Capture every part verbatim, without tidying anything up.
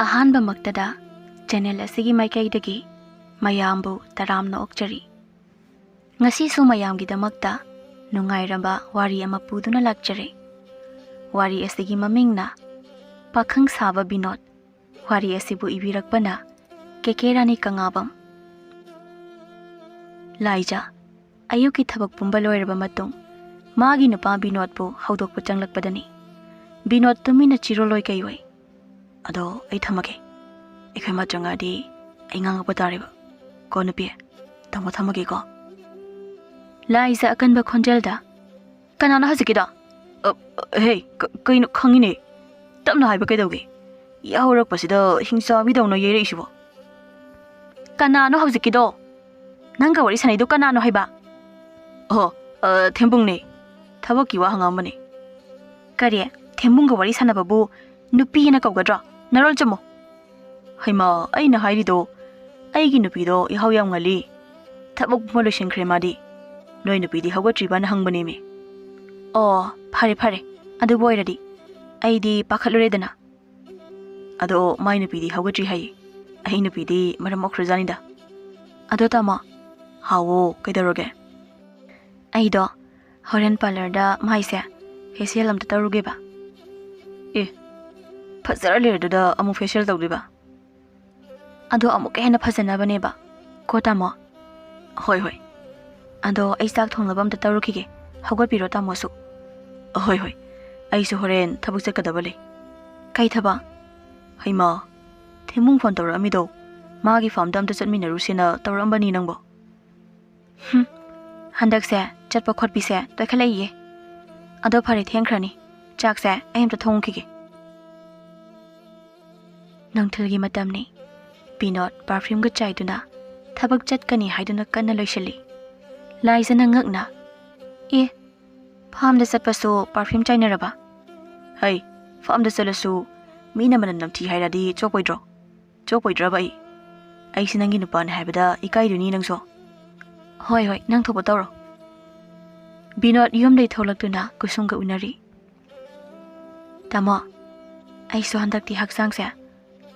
ꯑꯍꯥꯟꯕꯃꯛꯇꯗ channel ꯑꯁꯤꯒꯤ ꯃꯥꯏꯀꯩꯗꯒꯤ ꯃꯌꯥꯝꯕꯨ ꯇꯔꯥꯝꯅ ꯑꯣꯛꯆꯔꯤ꯫ ꯉꯁꯤꯁꯨ ꯃꯌꯥꯝꯒꯤꯗꯃꯛꯇ ꯅꯨꯡꯉꯥꯏꯔꯕ ꯋꯥꯔꯤ ꯑꯃ ꯄꯨꯗꯨꯅ ꯂꯥꯛꯆꯔꯦ꯫ ꯋꯥꯔꯤ ꯑꯁꯤꯒꯤ ꯃꯃꯤꯡꯅ ꯄꯥꯈꯪ ꯁꯥꯕ ꯕꯤꯅꯣꯗ꯫ ꯋꯥꯔꯤ ꯑꯁꯤꯕꯨ ꯏꯕꯤꯔꯛꯄꯅ ꯀꯦ ꯀꯦ ꯔꯥꯅꯤ ꯀꯉꯥꯕꯝ꯫ ꯂꯥꯏꯖ, ꯑꯌꯨꯛꯀꯤ ꯊꯕꯛ ꯄꯨꯝꯕ ꯂꯣꯏꯔꯕ ꯃꯇꯨꯡ, ꯃꯥꯒꯤ ꯅꯨꯄꯥ ꯕꯤꯅꯣꯗꯄꯨ ꯍꯧꯗꯣꯛꯄ ꯆꯪꯂꯛꯄꯗꯅꯤ꯫ ꯕꯤꯅꯣꯗ ꯇꯨꯃꯤꯟꯅ ꯆꯤꯔꯣꯜ ꯑꯣꯏ ꯀꯩ ꯑꯣꯏ꯫ "ꯑꯗꯣ ꯑꯩ ꯊꯝꯃꯒꯦ꯫ ꯑꯩꯈꯣꯏ ꯃꯥ ꯆꯪꯉꯛꯑꯗꯤ ꯑꯩ ꯉꯥꯡꯉꯛꯄ ꯇꯥꯔꯦꯕ꯫ ꯀꯣ ꯅꯨꯄꯤ, ꯇꯥꯃꯣ ꯊꯝꯃꯒꯦꯀꯣ꯫" ꯂꯥꯏꯖ ꯑꯀꯟꯕ ꯈꯣꯟꯖꯦꯜꯗ, "ꯀꯅꯥꯅꯣ ꯍꯧꯖꯤꯛꯀꯤꯗꯣ?" "ꯑ, ꯑ, ꯍꯦ, ꯀ-, ꯀꯩꯅꯣ ꯈꯪꯉꯤꯅꯦ꯫ ꯇꯞꯅ ꯍꯥꯏꯕ ꯀꯩꯗꯧꯒꯦ? ꯌꯥꯍꯧꯔꯛꯄꯁꯤꯗ ꯍꯤꯡꯆꯥꯕꯤꯗꯧꯅ ꯌꯩꯔꯛꯏꯁꯤꯕꯣ?" "ꯀꯅꯥꯅꯣ ꯍꯧꯖꯤꯛꯀꯤꯗꯣ? ꯅꯪꯒ ꯋꯥꯔꯤ ꯁꯥꯟꯅꯩꯗꯣ ꯀꯅꯥꯅꯣ ꯍꯥꯏꯕ?" "ꯑꯣ, ꯑ, ꯊꯦꯝꯕꯨꯡꯅꯦ꯫ ꯊꯕꯛꯀꯤ ꯋꯥ ꯍꯪꯉꯛꯑꯝꯕꯅꯦ꯫" "ꯀꯔꯤ? ꯊꯦꯝꯕꯨꯡꯒ ꯋꯥꯔꯤ ꯁꯥꯟꯅꯕꯕꯨ ꯅꯨꯄꯤꯅ ꯀꯧꯒꯗ꯭ꯔꯣ? ꯅꯔꯣꯜ ꯆꯨꯝꯃꯣ꯫" "ꯍꯩꯃꯥ, ꯑꯩꯅ ꯍꯥꯏꯔꯤꯗꯣ, ꯑꯩꯒꯤ ꯅꯨꯄꯤꯗꯣ ꯌꯥꯍꯧ ꯌꯥꯝ ꯉꯜꯂꯤ꯫ ꯊꯕꯛ ꯄꯨꯝꯕ ꯂꯣꯏꯁꯤꯟꯈ꯭ꯔꯦ ꯃꯥꯗꯤ꯫ ꯅꯣꯏ ꯅꯨꯄꯤꯗꯤ ꯍꯧꯒꯠꯇ꯭ꯔꯤꯕꯅ ꯍꯪꯕꯅꯦꯃꯤ꯫" "ꯑꯣ, ꯐꯔꯦ ꯐꯔꯦ, ꯑꯗꯨꯕꯨ ꯑꯣꯏꯔꯗꯤ ꯑꯩꯗꯤ ꯄꯥꯈꯠꯂꯨꯔꯦꯗꯅ꯫" "ꯑꯗꯣ ꯃꯥꯏ ꯅꯨꯄꯤꯗꯤ ꯍꯧꯒꯠꯇ꯭ꯔꯤ ꯍꯥꯏꯌꯦ꯫ ꯑꯩ ꯅꯨꯄꯤꯗꯤ ꯃꯔꯝ ꯃꯣꯛꯈ꯭ꯔꯖꯥꯠꯅꯤꯗ꯫" "ꯑꯗꯣ ꯇꯥꯃꯣ꯫" "ꯍꯥꯎꯋꯣ, ꯀꯩꯗꯧꯔꯒꯦ?" "ꯑꯩꯗꯣ ꯍꯣꯔꯦꯟ ꯄꯥꯔꯂꯔꯗ ꯃꯥꯏꯁꯦ ꯐꯦꯁꯤꯌꯦꯜ ꯑꯝꯇ ꯇꯧꯔꯨꯒꯦꯕ꯫" "ꯑꯦ, ꯐꯖꯔ ꯂꯩꯔꯗꯨꯗ ꯑꯃꯨꯛ ꯐꯦꯁꯤꯌꯦꯜ ꯇꯧꯗꯣꯏꯕ?" "ꯑꯗꯣ ꯑꯃꯨꯛꯀ ꯍꯦꯟꯅ ꯐꯖꯅꯕꯅꯦꯕ꯫ ꯀꯣ ꯇꯥꯃꯣ?" "ꯍꯣꯏ, ꯍꯣꯏ꯫" "ꯑꯗꯣ ꯑꯩ ꯆꯥꯛ ꯊꯣꯡꯅꯕ ꯑꯝꯇ ꯇꯧꯔꯨꯈꯤꯒꯦ꯫ ꯍꯧꯒꯠꯄꯤꯔꯣ ꯇꯥꯃꯣꯁꯨ꯫" "ꯍꯣꯏ, ꯍꯣꯏ꯫ ꯑꯩꯁꯨ ꯍꯣꯔꯦꯟ ꯊꯕꯛ ꯆꯠꯀꯗꯕ ꯂꯩ꯫" "ꯀꯩ ꯊꯕꯛ?" "ꯍꯩꯃꯥ, ꯊꯦꯝꯕꯨꯡ ꯐꯣꯟ ꯇꯧꯔꯛꯑꯝꯃꯤꯗꯣ, ꯃꯥꯒꯤ ꯐꯥꯔꯝꯗ ꯑꯝꯇ ꯆꯠꯃꯤꯟꯅꯔꯨꯁꯦꯅ ꯇꯧꯔꯛꯑꯝꯕꯅꯤ ꯅꯪꯕꯣ꯫" "ꯍꯨꯝ, ꯍꯟꯗꯛꯁꯦ ꯆꯠꯄ ꯈꯣꯠꯄꯤꯁꯦ ꯇꯣꯏꯈꯠꯂꯛꯏꯌꯦ꯫ ꯑꯗꯣ ꯐꯔꯦ, ꯊꯦꯡꯈ꯭ꯔꯅꯤ꯫ ꯆꯥꯛꯁꯦ ꯑꯩ ꯑꯝꯇ ꯊꯣꯡꯉꯨꯈꯤꯒꯦ꯫" ꯅꯨꯡꯊꯤꯜꯒꯤ ꯃꯇꯝꯅꯤ꯫ ꯕꯤꯅꯣꯗ ꯄꯔꯐ꯭ꯌꯨꯝꯒ ꯆꯥꯏꯗꯨꯅ ꯊꯕꯛ ꯆꯠꯀꯅꯤ ꯍꯥꯏꯗꯨꯅ ꯀꯟꯅ ꯂꯣꯏꯁꯤꯜꯂꯤ꯫ ꯂꯥꯏꯖꯅ ꯉꯛꯅ, "ꯑꯦ, ꯐꯥꯔꯝꯗ ꯆꯠꯄꯁꯨ ꯄꯔꯐ꯭ꯌꯨꯝ ꯆꯥꯏꯅꯔꯕ?" "ꯍꯩ, ꯐꯥꯔꯝꯗ ꯆꯠꯂꯁꯨ ꯃꯤꯅ ꯃꯅꯝ ꯅꯝꯊꯤ ꯍꯥꯏꯔꯗꯤ ꯆꯣꯞꯄꯣꯏꯗ꯭ꯔꯣ? ꯆꯣꯞꯄꯣꯏꯗ꯭ꯔꯕ ꯑꯩ? ꯑꯩꯁꯦ ꯅꯪꯒꯤ ꯅꯨꯄꯥꯅꯦ ꯍꯥꯏꯕꯗ ꯏꯀꯥꯏꯗꯣꯏꯅꯤ ꯅꯪꯁꯨ꯫" "ꯍꯣꯏ, ꯍꯣꯏ, ꯅꯪ ꯊꯣꯛꯄ ꯇꯧꯔꯣ꯫" ꯕꯤꯅꯣꯗ ꯌꯨꯝꯗꯩ ꯊꯣꯛꯂꯛꯇꯨꯅ ꯀꯨꯁꯨꯝꯒ ꯎꯅꯔꯤ꯫ "ꯇꯥꯃꯣ, ꯑꯩꯁꯨ ꯍꯟꯗꯛꯇꯤ ꯍꯛꯆꯥꯡꯁꯦ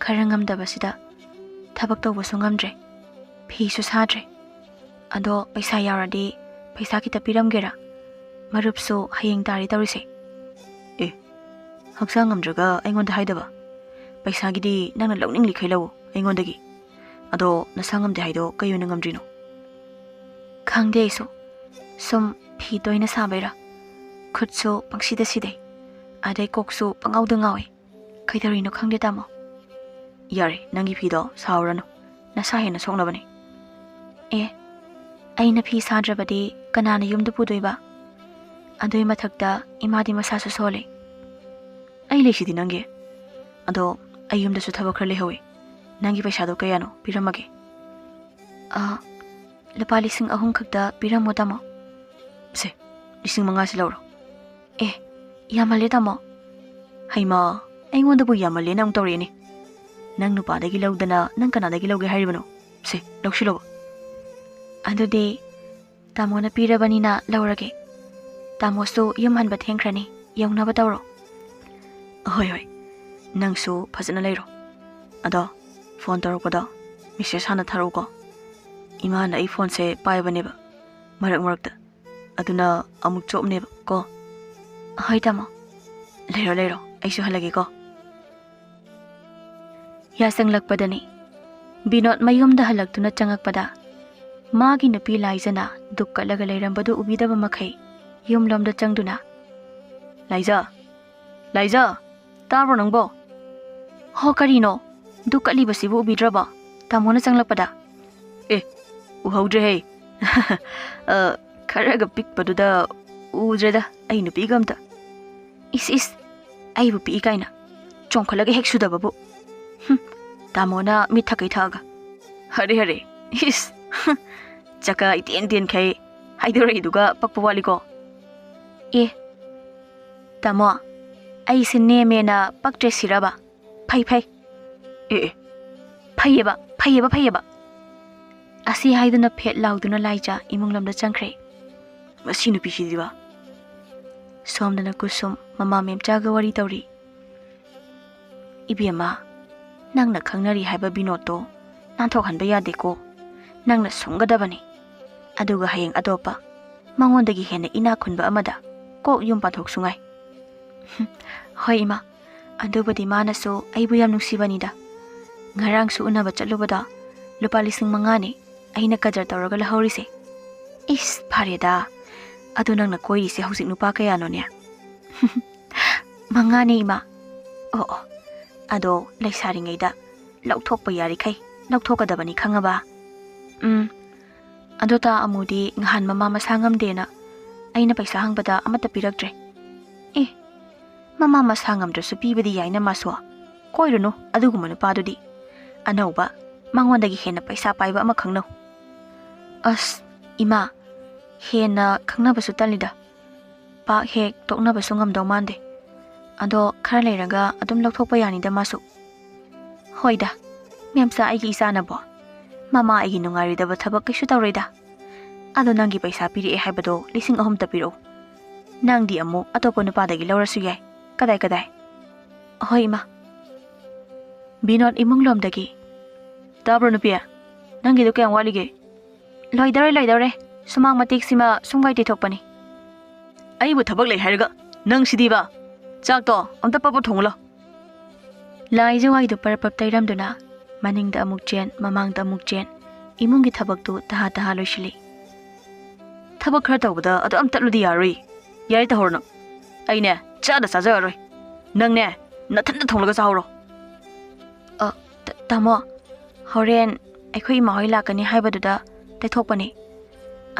ꯈꯔ ꯉꯝꯗꯕꯁꯤꯗ ꯊꯕꯛ ꯇꯧꯕꯁꯨ ꯉꯝꯗ꯭ꯔꯦ, ꯐꯤꯁꯨ ꯁꯥꯗ꯭ꯔꯦ꯫ ꯑꯗꯣ ꯄꯩꯁꯥ ꯌꯥꯎꯔꯗꯤ ꯄꯩꯁꯥ ꯈꯤꯇ ꯄꯤꯔꯝꯒꯦꯔꯥ? ꯃꯔꯨꯞꯁꯨ ꯍꯌꯦꯡ ꯇꯥꯔꯦ ꯇꯧꯔꯤꯁꯦ꯫ ꯑꯦ, ꯍꯛꯆꯥꯡ ꯉꯝꯗ꯭ꯔꯒ ꯑꯩꯉꯣꯟꯗ ꯍꯥꯏꯗꯕ? ꯄꯩꯁꯥꯒꯤꯗꯤ ꯅꯪꯅ ꯂꯧꯅꯤꯡꯂꯤꯈꯩ ꯂꯧ ꯑꯩꯉꯣꯟꯗꯒꯤ꯫ ꯑꯗꯣ ꯅꯁꯥ ꯉꯝꯗꯦ ꯍꯥꯏꯗꯣ ꯀꯩ ꯑꯣꯏꯅ ꯉꯝꯗ꯭ꯔꯤꯅꯣ? ꯈꯪꯗꯦ ꯑꯩꯁꯨ꯫ ꯁꯨꯝ ꯐꯤ ꯇꯣꯏꯅ ꯁꯥꯕꯩꯔꯥ? ꯈꯨꯠꯁꯨ ꯄꯪꯁꯤꯗ ꯁꯤꯗꯩ꯫ ꯑꯗꯩ ꯀꯣꯛꯁꯨ ꯄꯪꯉꯥꯎꯗ ꯉꯥꯎꯏ꯫ ꯀꯩꯗꯧꯔꯤꯅꯣ ꯈꯪꯗꯦ ꯇꯥꯃꯣ꯫ ꯌꯥꯔꯦ, ꯅꯪꯒꯤ ꯐꯤꯗꯣ ꯁꯥꯍꯧꯔꯅꯨ꯫ ꯅꯁꯥ ꯍꯦꯟꯅ ꯁꯣꯛꯅꯕꯅꯦ꯫ ꯑꯦ, ꯑꯩꯅ ꯐꯤ ꯁꯥꯗ꯭ꯔꯕꯗꯤ ꯀꯅꯥꯅ ꯌꯨꯝꯗ ꯄꯨꯗꯣꯏꯕ? ꯑꯗꯨꯏ ꯃꯊꯛꯇ ꯏꯃꯥꯗꯤ ꯃꯁꯥꯁꯨ ꯁꯣꯜꯂꯤ꯫ ꯑꯩ ꯂꯩꯁꯤꯗꯤ ꯅꯪꯒꯤ꯫ ꯑꯗꯣ ꯑꯩ ꯌꯨꯝꯗꯁꯨ ꯊꯕꯛ ꯈꯔ ꯂꯩꯍꯧꯋꯤ꯫ ꯅꯪꯒꯤ ꯄꯩꯁꯥꯗꯣ ꯀꯌꯥꯅꯣ? ꯄꯤꯔꯝꯃꯒꯦ꯫ ꯑ, ꯂꯨꯄꯥ ꯂꯤꯁꯤꯡ ꯑꯍꯨꯝ ꯈꯛꯇ ꯄꯤꯔꯝꯃꯣ ꯇꯥꯃꯣ꯫ ꯁꯦ, ꯂꯤꯁꯤꯡ ꯃꯉꯥꯁꯤ ꯂꯧꯔꯣ꯫ ꯑꯦ, ꯌꯥꯝꯃꯜꯂꯦ ꯇꯥꯃꯣ꯫ ꯍꯩꯃꯥ, ꯑꯩꯉꯣꯟꯗꯕꯨ ꯌꯥꯝꯃꯜꯂꯦꯅ ꯑꯃꯨꯛ ꯇꯧꯔꯛꯑꯦꯅꯦ꯫ ꯅꯪ ꯅꯨꯄꯥꯗꯒꯤ ꯂꯧꯗꯅ ꯅꯪ ꯀꯅꯥꯗꯒꯤ ꯂꯧꯒꯦ ꯍꯥꯏꯔꯤꯕꯅꯣ? ꯁꯦ, ꯂꯧꯁꯤꯜꯂꯣꯕ꯫ ꯑꯗꯨꯗꯤ ꯇꯥꯃꯣꯅ ꯄꯤꯔꯕꯅꯤꯅ ꯂꯧꯔꯒꯦ꯫ ꯇꯥꯃꯣꯁꯨ ꯌꯨꯝ ꯍꯟꯕ ꯊꯦꯡꯈ꯭ꯔꯅꯤ, ꯌꯧꯅꯕ ꯇꯧꯔꯣ꯫ ꯍꯣꯏ, ꯍꯣꯏ, ꯅꯪꯁꯨ ꯐꯖꯅ ꯂꯩꯔꯣ꯫ ꯑꯗꯣ ꯐꯣꯟ ꯇꯧꯔꯛꯄꯗꯣ ꯃꯦꯁꯦꯖ ꯍꯥꯟꯅ ꯊꯥꯔꯛꯎꯀꯣ꯫ ꯏꯃꯥꯅ ꯑꯩ ꯐꯣꯟꯁꯦ ꯄꯥꯏꯕꯅꯦꯕ ꯃꯔꯛ ꯃꯔꯛꯇ, ꯑꯗꯨꯅ ꯑꯃꯨꯛ ꯆꯣꯞꯅꯦꯕ ꯀꯣ꯫ ꯍꯣꯏ ꯇꯥꯃꯣ, ꯂꯩꯔꯣ ꯂꯩꯔꯣ, ꯑꯩꯁꯨ ꯍꯜꯂꯒꯦꯀꯣ꯫ ꯌꯥꯆꯪꯂꯛꯄꯗꯅꯤ ꯕꯤꯅꯣꯗ ꯃꯌꯨꯝꯗ ꯍꯜꯂꯛꯇꯨꯅ ꯆꯪꯉꯛꯄꯗ ꯃꯥꯒꯤ ꯅꯨꯄꯤ ꯂꯥꯏꯖꯅ ꯗꯨꯛ ꯀꯠꯂꯒ ꯂꯩꯔꯝꯕꯗꯨ ꯎꯕꯤꯗꯕ ꯃꯈꯩ ꯌꯨꯝꯂꯣꯝꯗ ꯆꯪꯗꯨꯅ, "ꯂꯥꯏꯖ, ꯂꯥꯏꯖ, ꯇꯥꯕ꯭ꯔꯣ ꯅꯪꯕꯣ? ꯍꯣ, ꯀꯔꯤꯅꯣ? ꯗꯨꯛ ꯀꯠꯂꯤꯕꯁꯤꯕꯨ ꯎꯕꯤꯗ꯭ꯔꯕꯣ? ꯇꯥꯃꯣꯅ ꯆꯪꯂꯛꯄꯗ?" "ꯑꯦ, ꯎꯍꯧꯗ꯭ꯔꯦꯍꯦ꯫ ꯑ, ꯈꯔꯒ ꯄꯤꯛꯄꯗꯨꯗ ꯎꯗ꯭ꯔꯦꯗ ꯑꯩ ꯅꯨꯄꯤꯒ ꯑꯝꯇ꯫ ꯏꯁ, ꯏꯁ, ꯑꯩꯕꯨ ꯄꯤꯛꯏ ꯀꯥꯏꯅ ꯆꯣꯡꯈꯠꯂꯒ ꯍꯦꯛ ꯁꯨꯗꯕꯕꯨ꯫ ꯍꯨꯝ, ꯇꯥꯃꯣꯅ ꯃꯤꯠ ꯊꯛꯀꯩ ꯊꯛꯑꯒ꯫ ꯍꯔꯦ, ꯍꯔꯦ, ꯏꯁ, ꯍꯨꯝ, ꯆꯀꯥ ꯏꯇꯦꯟ ꯇꯦꯟꯈꯩ ꯍꯥꯏꯗꯣꯔꯛꯏꯗꯨꯒ ꯄꯛꯄ ꯋꯥꯠꯂꯤꯀꯣ꯫ ꯑꯦ, ꯇꯥꯃꯣ, ꯑꯩꯁꯦ ꯅꯦꯝꯃꯦꯅ ꯄꯛꯇ꯭ꯔꯦ ꯁꯤꯔꯕ? ꯐꯩ, ꯐꯩ꯫ ꯑꯦ, ꯑꯦ, ꯐꯩꯌꯦꯕ, ꯐꯩꯌꯦꯕ, ꯐꯩꯌꯦꯕ꯫" ꯑꯁꯤ ꯍꯥꯏꯗꯨꯅ ꯐꯦꯠ ꯂꯥꯎꯗꯨꯅ ꯂꯥꯏꯖ ꯏꯃꯨꯡ ꯂꯣꯝꯗ ꯆꯪꯈ꯭ꯔꯦ꯫ "ꯃꯁꯤ ꯅꯨꯄꯤꯁꯤꯗꯤꯕ꯫" ꯁꯣꯝꯗꯅ ꯀꯨꯁꯨꯝ ꯃꯃꯥ ꯃꯦꯝꯆꯥꯒ ꯋꯥꯔꯤ ꯇꯧꯔꯤ꯫ "ꯏꯕꯦꯝꯃ, ꯅꯪꯅ ꯈꯪꯅꯔꯤ ꯍꯥꯏꯕ ꯕꯤꯅꯣꯗꯇꯣ ꯅꯥꯟꯊꯣꯛꯍꯟꯕ ꯌꯥꯗꯦꯀꯣ꯫ ꯅꯪꯅ ꯁꯨꯝꯒꯗꯕꯅꯤ꯫ ꯑꯗꯨꯒ ꯍꯌꯦꯡ ꯑꯇꯣꯞꯄ, ꯃꯉꯣꯟꯗꯒꯤ ꯍꯦꯟꯅ ꯏꯅꯥꯛ ꯈꯨꯟꯕ ꯑꯃꯗ ꯀꯣꯛ ꯌꯨꯝ ꯄꯥꯟꯊꯣꯛꯁꯨꯉꯥꯏ꯫ ꯍꯣꯏ ꯏꯃꯥ, ꯑꯗꯨꯕꯨꯗꯤ ꯃꯥꯅꯁꯨ ꯑꯩꯕꯨ ꯌꯥꯝ ꯅꯨꯡꯁꯤꯕꯅꯤꯗ꯫ ꯉꯔꯥꯡꯁꯨ ꯎꯅꯕ ꯆꯠꯂꯨꯕꯗ ꯂꯨꯄꯥ ꯂꯤꯁꯤꯡ ꯃꯉꯥꯅꯤ ꯑꯩꯅ ꯀꯗꯔ ꯇꯧꯔꯒ ꯂꯧꯍꯧꯔꯤꯁꯦ꯫ ꯏꯁ, ꯐꯔꯦꯗ꯫ ꯑꯗꯨ ꯅꯪꯅ ꯀꯣꯏꯔꯤꯁꯦ ꯍꯧꯖꯤꯛ ꯅꯨꯄꯥ ꯀꯌꯥꯅꯣꯅꯦ? ꯃꯉꯥꯅꯦ ꯏꯃꯥ꯫ ꯑꯣ ꯑꯣ, ꯑꯗꯣ ꯂꯩꯁꯥꯔꯤꯉꯩꯗ ꯂꯧꯊꯣꯛꯄ ꯌꯥꯔꯤꯈꯩ ꯂꯧꯊꯣꯛꯀꯗꯕꯅꯤ, ꯈꯪꯉꯕ? ꯎꯝ꯫ ꯑꯗꯣ ꯇꯥ ꯑꯃꯨꯗꯤ ꯉꯍꯥꯟ ꯃꯃꯥ ꯃꯁꯥ ꯉꯝꯗꯦꯅ ꯑꯩꯅ ꯄꯩꯁꯥ ꯍꯪꯕꯗ ꯑꯃꯠꯇ ꯄꯤꯔꯛꯇ꯭ꯔꯦ꯫ ꯑꯦ, ꯃꯃꯥ ꯃꯁꯥ ꯉꯝꯗ꯭ꯔꯁꯨ ꯄꯤꯕꯗꯤ ꯌꯥꯏꯅ ꯃꯥꯁꯨ꯫ ꯀꯣꯏꯔꯨꯅꯨ ꯑꯗꯨꯒꯨꯝꯕ ꯅꯨꯄꯥꯗꯨꯗꯤ꯫ ꯑꯅꯧꯕ, ꯃꯉꯣꯟꯗꯒꯤ ꯍꯦꯟꯅ ꯄꯩꯁꯥ ꯄꯥꯏꯕ ꯑꯃ ꯈꯪꯅꯧ꯫ ꯑꯁ, ꯏꯃꯥ, ꯍꯦꯟꯅ ꯈꯪꯅꯕꯁꯨ ꯇꯜꯂꯤꯗ꯫ ꯄꯥꯛ ꯍꯦꯛ ꯇꯣꯛꯅꯕꯁꯨ ꯉꯝꯗꯧ ꯃꯥꯟꯗꯦ꯫ ꯑꯗꯣ ꯈꯔ ꯂꯩꯔꯒ ꯑꯗꯨꯝ ꯂꯧꯊꯣꯛꯄ ꯌꯥꯅꯤꯗ ꯃꯥꯁꯨ꯫ ꯍꯣꯏꯗ, ꯃꯦꯝꯆꯥ ꯑꯩꯒꯤ ꯏꯆꯥꯅꯕꯣ꯫ ꯃꯃꯥ ꯑꯩꯒꯤ ꯅꯨꯡꯉꯥꯏꯔꯣꯏꯗꯕ ꯊꯕꯛ ꯀꯩꯁꯨ ꯇꯧꯔꯣꯏꯗ꯫ ꯑꯗꯣ ꯅꯪꯒꯤ ꯄꯩꯁꯥ ꯄꯤꯔꯛꯑꯦ ꯍꯥꯏꯕꯗꯣ ꯂꯤꯁꯤꯡ ꯑꯍꯨꯝꯇ ꯄꯤꯔꯛꯎ꯫ ꯅꯪꯗꯤ ꯑꯃꯨꯛ ꯑꯇꯣꯞꯄ ꯅꯨꯄꯥꯗꯒꯤ ꯂꯧꯔꯁꯨ ꯌꯥꯏ꯫ ꯀꯗꯥꯏ ꯀꯗꯥꯏ? ꯍꯣꯏ ꯏꯃꯥ꯫ ꯕꯤꯅꯣꯗ ꯏꯃꯨꯡ ꯂꯣꯝꯗꯒꯤ꯫ ꯇꯥꯕ꯭ꯔꯣ ꯅꯨꯄꯤ? ꯅꯪꯒꯤꯗꯣ ꯀꯌꯥꯝ ꯋꯥꯠꯂꯤꯒꯦ? ꯂꯣꯏꯗꯧꯔꯦ, ꯂꯣꯏꯗꯧꯔꯦ꯫ ꯁꯨꯃꯥꯡ ꯃꯇꯦꯛꯁꯤꯃ ꯁꯨꯝ ꯋꯥꯏ ꯇꯩꯊꯣꯛꯄꯅꯤ꯫ ꯑꯩꯕꯨ ꯊꯕꯛ ꯂꯩ ꯍꯥꯏꯔꯒ ꯅꯪ ꯁꯤꯗꯤꯕ꯫ ꯆꯥꯛꯇꯣ ꯑꯝꯇ ꯄꯞ ꯄꯞ ꯊꯣꯡꯉꯨꯂꯣ꯫ ꯂꯥꯏꯖ ꯋꯥꯏꯗꯨ ꯄꯔꯞ ꯄꯞ ꯇꯩꯔꯝꯗꯨꯅ ꯃꯅꯤꯡꯗ ꯑꯃꯨꯛ ꯆꯦꯟ, ꯃꯃꯥꯡꯗ ꯑꯃꯨꯛ ꯆꯦꯟ, ꯏꯃꯨꯡꯒꯤ ꯊꯕꯛꯇꯨ ꯇꯍꯥ ꯇꯍꯥ ꯂꯣꯏꯁꯤꯜꯂꯤ꯫ ꯊꯕꯛ ꯈꯔ ꯇꯧꯕꯗ ꯑꯗꯨ ꯌꯥꯝ ꯇꯠꯂꯨꯗꯤ ꯌꯥꯔꯣꯏ꯫ ꯌꯥꯔꯦ, ꯇꯧꯍꯧꯔꯣ ꯅꯪ꯫ ꯑꯩꯅꯦ ꯆꯥꯗ ꯆꯥꯖꯔꯔꯣꯏ꯫ ꯅꯪꯅꯦ ꯅꯊꯟꯇ ꯊꯣꯡꯂꯒ ꯆꯥꯍꯧꯔꯣ꯫ ꯑ, ꯇ-, ꯇꯥꯃꯣ, ꯍꯣꯔꯦꯟ ꯑꯩꯈꯣꯏ ꯏꯃꯥ ꯍꯣꯏ ꯂꯥꯛꯀꯅꯤ ꯍꯥꯏꯕꯗꯨꯗ ꯇꯩꯊꯣꯛꯄꯅꯤ꯫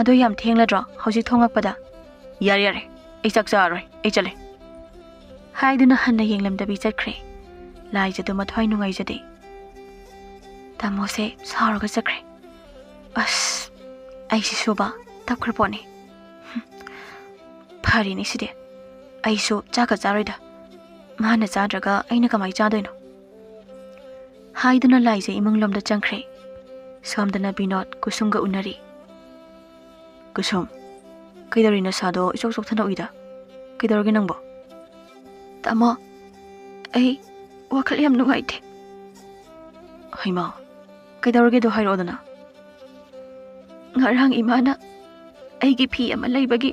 ꯑꯗꯣ ꯌꯥꯝ ꯊꯦꯡꯂꯗ꯭ꯔꯣ ꯍꯧꯖꯤꯛ ꯊꯣꯡꯂꯛꯄꯗ? ꯌꯥꯔꯦ, ꯌꯥꯔꯦ, ꯑꯩ ꯆꯥꯛ ꯆꯥꯔꯔꯣꯏ, ꯑꯩ ꯆꯠꯂꯦ꯫ ꯍꯥꯏꯗꯨꯅ ꯍꯟꯅ ꯌꯦꯡꯂꯝꯗꯕꯤ ꯆꯠꯈ꯭ꯔꯦ꯫ ꯂꯥꯏꯖꯗꯨ ꯃꯊ꯭ꯋꯥꯏ ꯅꯨꯡꯉꯥꯏꯖꯗꯦ꯫ ꯇꯥꯃꯣꯁꯦ ꯁꯥꯎꯔꯒ ꯆꯠꯈ꯭ꯔꯦ꯫ ꯑꯁ, ꯑꯩꯁꯤꯁꯨꯕ ꯇꯞꯈ꯭ꯔ ꯄꯣꯠꯅꯤ꯫ ꯍꯨꯝ, ꯐꯔꯦꯅꯦ ꯁꯤꯗꯤ꯫ ꯑꯩꯁꯨ ꯆꯥꯛꯀ ꯆꯥꯔꯣꯏꯗ꯫ ꯃꯥꯅ ꯆꯥꯗ꯭ꯔꯒ ꯑꯩꯅ ꯀꯃꯥꯏ ꯆꯥꯗꯣꯏꯅꯣ? ꯍꯥꯏꯗꯨꯅ ꯂꯥꯏꯖ ꯏꯃꯨꯡꯂꯣꯝꯗ ꯆꯪꯈ꯭ꯔꯦ꯫ ꯁꯣꯝꯗꯅ ꯕꯤꯅꯣꯗ ꯀꯨꯁꯨꯝꯒ ꯎꯅꯔꯤ꯫ ꯀꯨꯁꯨꯝ, ꯀꯩꯗꯧꯔꯤ ꯅꯁꯥꯗꯣ ꯏꯆꯣꯛ ꯆꯣꯛꯊꯅ ꯎꯏꯗ? ꯀꯩꯗꯧꯔꯒꯦ ꯅꯪꯕꯣ? ꯇꯥꯃꯣ, ꯑꯩ ꯋꯥꯈꯜ ꯌꯥꯝ ꯅꯨꯡꯉꯥꯏꯇꯦ꯫ ꯍꯩꯃꯥ, ꯀꯩꯗꯧꯔꯒꯦꯗꯣ ꯍꯥꯏꯔꯛꯑꯣꯗꯅ꯫ ꯉꯔꯥꯡ ꯏꯃꯥꯅ ꯑꯩꯒꯤ ꯐꯤ ꯑꯃ ꯂꯩꯕꯒꯤ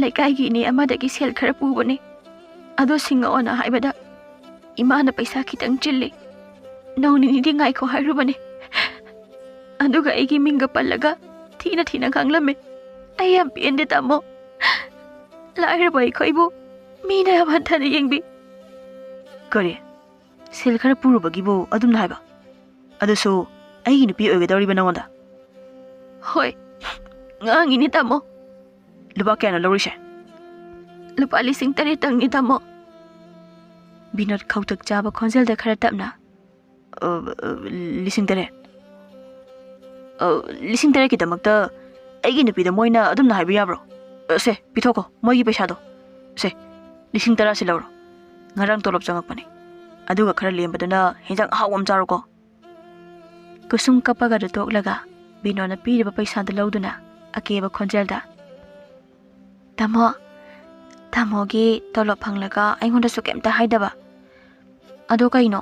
ꯂꯩꯀꯥꯏꯒꯤ ꯏꯅꯦ ꯑꯃꯗꯒꯤ ꯁꯦꯜ ꯈꯔ ꯄꯨꯕꯅꯦ꯫ ꯑꯗꯣ ꯁꯤꯡꯉꯛꯑꯣꯅ ꯍꯥꯏꯕꯗ ꯏꯃꯥꯅ ꯄꯩꯁꯥ ꯈꯤꯇꯪ ꯆꯤꯜꯂꯤ, ꯅꯣꯡ ꯅꯤꯅꯤꯗꯤ ꯉꯥꯏꯈꯣ ꯍꯥꯏꯔꯨꯕꯅꯦ꯫ ꯑꯗꯨꯒ ꯑꯩꯒꯤ ꯃꯤꯡꯒ ꯄꯜꯂꯒ ꯊꯤꯅ ꯊꯤꯅ ꯉꯥꯡꯂꯝꯃꯦ꯫ ꯑꯩ ꯌꯥꯝ ꯄꯦꯟꯗꯦ ꯇꯥꯃꯣ꯫ ꯂꯥꯏꯔꯕ ꯑꯩꯈꯣꯏꯕꯨ ꯃꯤꯅ ꯌꯥꯝ ꯍꯟꯊꯅ ꯌꯦꯡꯕꯤ꯫ ꯀꯔꯤ? ꯁꯦꯜ ꯈꯔ ꯄꯨꯔꯨꯕꯒꯤꯕꯨ ꯑꯗꯨꯝꯅ ꯍꯥꯏꯕ? ꯑꯗꯨꯁꯨ ꯑꯩꯒꯤ ꯅꯨꯄꯤ ꯑꯣꯏꯒꯗꯧꯔꯤꯕ ꯅꯉꯣꯟꯗ? ꯍꯣꯏ, ꯉꯥꯡꯉꯤꯅꯦ ꯇꯥꯃꯣ꯫ ꯂꯨꯄꯥ ꯀꯌꯥꯅꯣ ꯂꯧꯔꯤꯁꯦ? ꯂꯨꯄꯥ ꯂꯤꯁꯤꯡ ꯇꯔꯦꯠꯇꯪꯅꯤ ꯇꯥꯃꯣ꯫ ꯕꯤꯅꯣꯗ ꯈꯧꯇꯛ ꯆꯥꯕ ꯈꯣꯟꯖꯦꯜꯗ ꯈꯔ ꯇꯞꯅ, "ꯑ, ꯑ, ꯂꯤꯁꯤꯡ ꯇꯔꯦꯠ? ꯑ, ꯂꯤꯁꯤꯡ ꯇꯔꯦꯠꯀꯤꯗꯃꯛꯇ ꯑꯩꯒꯤ ꯅꯨꯄꯤꯗ ꯃꯣꯏꯅ ꯑꯗꯨꯝꯅ ꯍꯥꯏꯕ ꯌꯥꯕ꯭ꯔꯣ? ꯑ, ꯁꯦ, ꯄꯤꯊꯣꯛꯈꯣ ꯃꯣꯏꯒꯤ ꯄꯩꯁꯥꯗꯣ꯫ ꯁꯦ, ꯂꯤꯁꯤꯡ ꯇꯔꯥꯁꯤ ꯂꯧꯔꯣ꯫ ꯉꯔꯥꯡ ꯇꯣꯂꯣꯞ ꯆꯪꯉꯛꯄꯅꯦ꯫ ꯑꯗꯨꯒ ꯈꯔ ꯂꯦꯝꯕꯗꯨꯅ ꯍꯦꯟꯖꯥꯡ ꯑꯍꯥꯎꯕ ꯑꯃ ꯆꯥꯔꯣꯀꯣ꯫" ꯀꯨꯁꯨꯝ ꯀꯞꯄꯒꯗꯨ ꯇꯣꯛꯂꯒ ꯕꯤꯅꯣꯗꯅ ꯄꯤꯔꯤꯕ ꯄꯩꯁꯥꯗꯨ ꯂꯧꯗꯨꯅ ꯑꯀꯦꯕ ꯈꯣꯟꯖꯦꯜꯗ, "ꯇꯥꯃꯣ, ꯇꯥꯃꯣꯒꯤ ꯇꯣꯂꯣꯞ ꯐꯪꯂꯒ ꯑꯩꯉꯣꯟꯗꯁꯨ ꯀꯩꯝꯇ ꯍꯥꯏꯗꯕ꯫ ꯑꯗꯣ ꯀꯩꯅꯣ,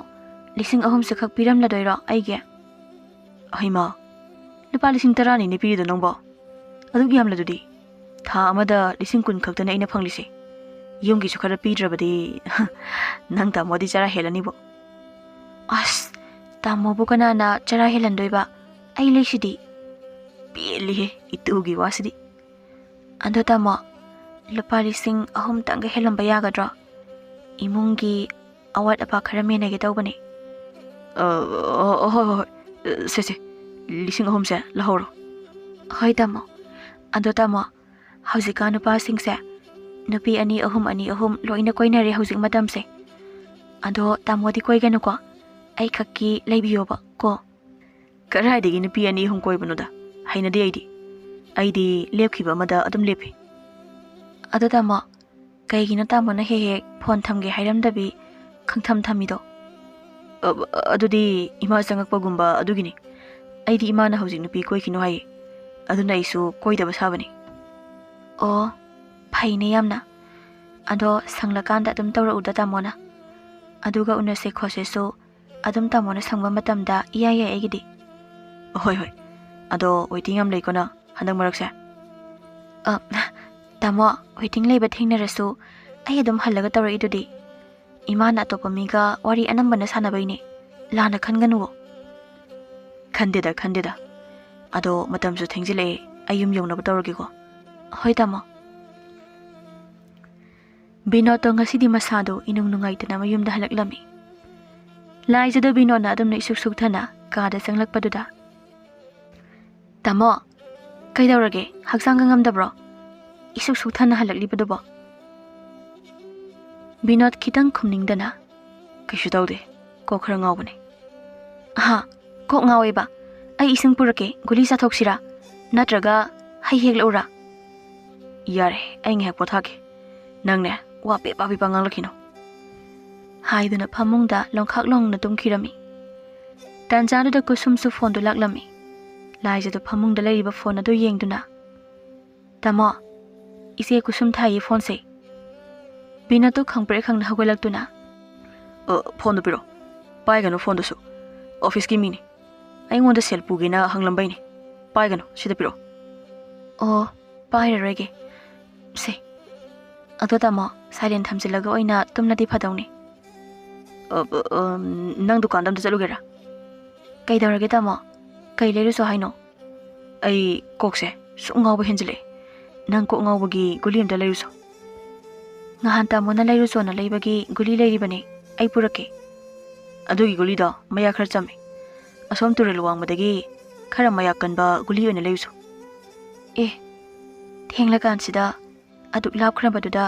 ꯂꯤꯁꯤꯡ ꯑꯍꯨꯝꯁꯦ ꯈꯛ ꯄꯤꯔꯝꯂꯗꯣꯏꯔꯣ ꯑꯩꯒꯤ?" "ꯍꯩꯃꯥ, ꯂꯨꯄꯥ ꯂꯤꯁꯤꯡ ꯇꯔꯥꯅꯤꯅꯦ ꯄꯤꯔꯤꯗꯣ ꯅꯪꯕꯣ꯫ ꯑꯗꯨꯛ ꯌꯥꯝꯂꯗꯨꯗꯤ? ꯊꯥ ꯑꯃꯗ ꯂꯤꯁꯤꯡ ꯀꯨꯟ ꯈꯛꯇꯅꯦ ꯑꯩꯅ ꯐꯪꯂꯤꯁꯦ꯫ ꯌꯨꯝꯒꯤꯁꯨ ꯈꯔ ꯄꯤꯗ꯭ꯔꯕꯗꯤ ꯅꯪ ꯇꯥꯃꯣꯗꯤ ꯆꯔꯥ ꯍꯦꯜꯂꯅꯤꯕꯣ꯫" "ꯑꯁ, ꯇꯥꯃꯣꯕꯨ ꯀꯅꯥꯅ ꯆꯔꯥ ꯍꯦꯜꯍꯟꯗꯣꯏꯕ? ꯑꯩ ꯂꯩꯁꯤꯗꯤ꯫" "ꯄꯦꯜꯂꯤꯍꯦ ꯏꯇꯨꯒꯤ ꯋꯥꯁꯤꯗꯤ꯫" "ꯑꯗꯣ ꯇꯥꯃꯣ, ꯂꯨꯄꯥ ꯂꯤꯁꯤꯡ ꯑꯍꯨꯝꯇꯪꯒ ꯍꯦꯜꯂꯝꯕ ꯌꯥꯒꯗ꯭ꯔꯣ? ꯏꯃꯨꯡꯒꯤ ꯑꯋꯥꯠ ꯑꯄꯥ ꯈꯔ ꯃꯦꯟꯅꯒꯦ ꯇꯧꯕꯅꯦ꯫" "ꯑ, ꯑ, ꯍꯣꯏ, ꯍꯣꯏ, ꯍꯣꯏ꯫ ꯁꯦ, ꯁꯦ, ꯂꯤꯁꯤꯡ ꯑꯍꯨꯝꯁꯦ ꯂꯧꯍꯧꯔꯣ꯫" "ꯍꯣꯏ ꯇꯥꯃꯣ꯫ ꯑꯗꯣ ꯇꯥꯃꯣ, ꯍꯧꯖꯤꯛꯀꯥꯟ ꯅꯨꯄꯥꯁꯤꯡꯁꯦ ꯅꯨꯄꯤ ꯑꯅꯤ ꯑꯍꯨꯝ, ꯑꯅꯤ ꯑꯍꯨꯝ ꯂꯣꯏꯅ ꯀꯣꯏꯅꯔꯦ ꯍꯧꯖꯤꯛ ꯃꯇꯝꯁꯦ꯫ ꯑꯗꯣ ꯇꯥꯃꯣꯗꯤ ꯀꯣꯏꯒꯅꯨꯀꯣ, ꯑꯩ ꯈꯛꯀꯤ ꯂꯩꯕꯤꯌꯣꯕ ꯀꯣ꯫" "ꯀꯗꯥꯏꯗꯒꯤ ꯅꯨꯄꯤ ꯑꯅꯤ ꯑꯍꯨꯝ ꯀꯣꯏꯕꯅꯣꯗ? ꯍꯩꯅꯗꯦ ꯑꯩꯗꯤ꯫ ꯑꯩꯗꯤ ꯂꯦꯞꯈꯤꯕ ꯑꯃꯗ ꯑꯗꯨꯝ ꯂꯦꯞꯄꯤ꯫" "ꯑꯗꯣ ꯇꯥꯃꯣ, ꯀꯩꯒꯤꯅꯣ ꯇꯥꯃꯣꯅ ꯍꯦꯛ ꯍꯦꯛ ꯐꯣꯟ ꯊꯝꯒꯦ ꯍꯥꯏꯔꯝꯗꯕꯤ ꯈꯪꯊꯝ ꯊꯝꯃꯤꯗꯣ?" "ꯑ, ꯑꯗꯨꯗꯤ ꯏꯃꯥ ꯆꯪꯉꯛꯄꯒꯨꯝꯕ ꯑꯗꯨꯒꯤꯅꯤ꯫ ꯑꯩꯗꯤ ꯏꯃꯥꯅ ꯍꯧꯖꯤꯛ ꯅꯨꯄꯤ ꯀꯣꯏꯈꯤꯅꯨ ꯍꯥꯏꯌꯦ꯫ ꯑꯗꯨꯅ ꯑꯩꯁꯨ ꯀꯣꯏꯗꯕ ꯁꯥꯕꯅꯤ꯫" "ꯑꯣ, ꯐꯩꯅꯦ ꯌꯥꯝꯅ꯫ ꯑꯗꯣ ꯁꯪꯂꯀꯥꯟꯗ ꯑꯗꯨꯝ ꯇꯧꯔꯛꯎꯗ ꯇꯥꯃꯣꯅ꯫ ꯑꯗꯨꯒ ꯎꯅꯁꯦ ꯈꯣꯠꯁꯦꯁꯨ ꯑꯗꯨꯝ ꯇꯥꯃꯣꯅ ꯁꯪꯕ ꯃꯇꯝꯗ ꯏꯌꯥ ꯌꯥꯏ ꯑꯩꯒꯤꯗꯤ꯫ ꯍꯣꯏ, ꯍꯣꯏ꯫ ꯑꯗꯣ waiting ꯌꯥꯝ ꯂꯩꯀꯣ ꯅꯪ ꯍꯟꯗꯛ ꯃꯔꯛꯁꯦ? ꯑ, ꯇꯥꯃꯣ, waiting ꯂꯩꯕ ꯊꯦꯡꯅꯔꯁꯨ ꯑꯩ ꯑꯗꯨꯝ ꯍꯜꯂꯒ ꯇꯧꯔꯛꯏꯗꯨꯗꯤ꯫ ꯏꯃꯥꯅ ꯑꯇꯣꯞꯄ ꯃꯤꯒ ꯋꯥꯔꯤ ꯑꯅꯝꯕꯅ ꯁꯥꯟꯅꯕꯩꯅꯦ꯫ ꯂꯥꯟꯅ ꯈꯟꯒꯅꯨꯋꯣ꯫ ꯈꯟꯗꯦꯗ, ꯈꯟꯗꯦꯗ꯫ ꯑꯗꯣ ꯃꯇꯝꯁꯨ ꯊꯦꯡꯖꯤꯜꯂꯛꯑꯦ, ꯑꯩ ꯌꯨꯝ ꯌꯧꯅꯕ ꯇꯧꯔꯒꯦꯀꯣ꯫ ꯍꯣꯏ ꯇꯥꯃꯣ꯫ ꯕꯤꯅꯣꯗꯇꯣ ꯉꯁꯤꯗꯤ ꯃꯁꯥꯗꯣ ꯏꯅꯨꯡ ꯅꯨꯡꯉꯥꯏꯇꯅ ꯃꯌꯨꯝꯗ ꯍꯜꯂꯛꯂꯝꯃꯤ꯫ ꯂꯥꯏꯖꯗꯣ ꯕꯤꯅꯣꯗꯅ ꯑꯗꯨꯝꯅ ꯏꯁꯨꯛ ꯁꯨꯛꯊꯅ ꯀꯥꯗ ꯆꯪꯂꯛꯄꯗꯨꯗ, "ꯇꯥꯃꯣ, ꯀꯩꯗꯧꯔꯒꯦ? ꯍꯛꯆꯥꯡꯒ ꯉꯝꯗꯕ꯭ꯔꯣ? ꯏꯁꯨꯛ ꯁꯨꯛꯊꯅ ꯍꯜꯂꯛꯂꯤꯕꯗꯨꯕꯣ?" ꯕꯤꯅꯣꯗ ꯈꯤꯇꯪ ꯈꯨꯝꯅꯤꯡꯗꯅ, "ꯀꯩꯁꯨ ꯇꯧꯗꯦ, ꯀꯣꯛ ꯈꯔ ꯉꯥꯎꯕꯅꯦ꯫" "ꯑꯍꯥ, ꯀꯣꯛ ꯉꯥꯎꯋꯦꯕ? ꯑꯩ ꯏꯁꯤꯡ ꯄꯨꯔꯛꯀꯦ, ꯒꯨꯂꯤ ꯆꯥꯊꯣꯛꯁꯤꯔꯥ? ꯅꯠꯇ꯭ꯔꯒ ꯍꯩ ꯍꯦꯛꯂꯛꯎꯔꯥ?" "ꯌꯥꯔꯦ, ꯑꯩ ꯉꯥꯏꯍꯥꯛ ꯄꯣꯊꯥꯒꯦ꯫ ꯅꯪꯅꯦ, ꯋꯥ ꯄꯦꯄꯥ ꯄꯦꯄꯥ ꯉꯥꯡꯂꯛꯈꯤꯅꯣ꯫" ꯍꯥꯏꯗꯨꯅ ꯐꯃꯨꯡꯗ ꯂꯣꯡꯈꯥꯛ ꯂꯣꯡꯅ ꯇꯨꯝꯈꯤꯔꯝꯃꯤ꯫ ꯇꯥꯟꯖꯥꯗꯨꯗ ꯀꯨꯁꯨꯝꯁꯨ ꯐꯣꯟꯗꯨ ꯂꯥꯛꯂꯝꯃꯤ꯫ ꯂꯥꯏꯖꯗꯨ ꯐꯃꯨꯡꯗ ꯂꯩꯔꯤꯕ ꯐꯣꯟ ꯑꯗꯨ ꯌꯦꯡꯗꯨꯅ, "ꯇꯥꯃꯣ, ꯏꯆꯦ ꯀꯨꯁꯨꯝ ꯊꯥꯏꯌꯦ ꯐꯣꯟꯁꯦ꯫" ꯕꯤꯅꯣꯗꯇꯨ ꯈꯪꯄ꯭ꯔꯦꯛ ꯈꯪꯅ ꯍꯧꯒꯠꯂꯛꯇꯨꯅ, "ꯑ, ꯐꯣꯟꯗꯨ ꯄꯤꯔꯣ꯫ ꯄꯥꯏꯒꯅꯨ ꯐꯣꯟꯗꯨꯁꯨ꯫ ꯑꯣꯐꯤꯁꯀꯤ ꯃꯤꯅꯤ꯫ ꯑꯩꯉꯣꯟꯗ ꯁꯦꯜ ꯄꯨꯒꯦꯅ ꯍꯪꯂꯝꯕꯩꯅꯤ꯫ ꯄꯥꯏꯒꯅꯨ, ꯁꯤꯗ ꯄꯤꯔꯣ꯫" "ꯑꯣ, ꯄꯥꯏꯔꯔꯣꯏꯒꯦ꯫ ꯁꯦ꯫ ꯑꯗꯣ ꯇꯥꯃꯣ, silent ꯊꯝꯖꯤꯜꯂꯒ ꯑꯣꯏꯅ ꯇꯨꯝꯂꯗꯤ ꯐꯗꯧꯅꯤ꯫" "ꯑ, ꯑ, ꯑ, ꯅꯪ ꯗꯨꯀꯥꯟꯗ ꯑꯝꯇ ꯆꯠꯂꯨꯒꯦꯔꯥ?" "ꯀꯩꯗꯧꯔꯒꯦ ꯇꯥꯃꯣ? ꯀꯩ ꯂꯩꯔꯨꯁꯣ ꯍꯥꯏꯅꯣ?" "ꯑꯩ ꯀꯣꯛꯁꯦ ꯁꯨꯝ ꯉꯥꯎꯕ ꯍꯦꯟꯖꯤꯜꯂꯛꯑꯦ꯫ ꯅꯪ ꯀꯣꯛ ꯉꯥꯎꯕꯒꯤ ꯒꯨꯂꯤ ꯑꯝꯇ ꯂꯩꯔꯨꯁꯣ꯫" "ꯉꯍꯥꯟ ꯇꯥꯃꯣꯅ ꯂꯩꯔꯨꯆꯣꯅ ꯂꯩꯕꯒꯤ ꯒꯨꯂꯤ ꯂꯩꯔꯤꯕꯅꯦ, ꯑꯩ ꯄꯨꯔꯛꯀꯦ꯫" "ꯑꯗꯨꯒꯤ ꯒꯨꯂꯤꯗꯣ ꯃꯌꯥꯛ ꯈꯔ ꯆꯝꯃꯦ꯫ ꯑꯁꯣꯝ ꯇꯨꯔꯦꯜ ꯋꯥꯡꯃꯗꯒꯤ ꯈꯔ ꯃꯌꯥꯛ ꯀꯟꯕ ꯒꯨꯂꯤ ꯑꯣꯏꯅ ꯂꯩꯔꯨꯆꯣ꯫" "ꯑꯦ, ꯊꯦꯡꯂꯀꯥꯟꯁꯤꯗ ꯑꯗꯨꯛ ꯂꯥꯞꯈ꯭ꯔꯕꯗꯨꯗ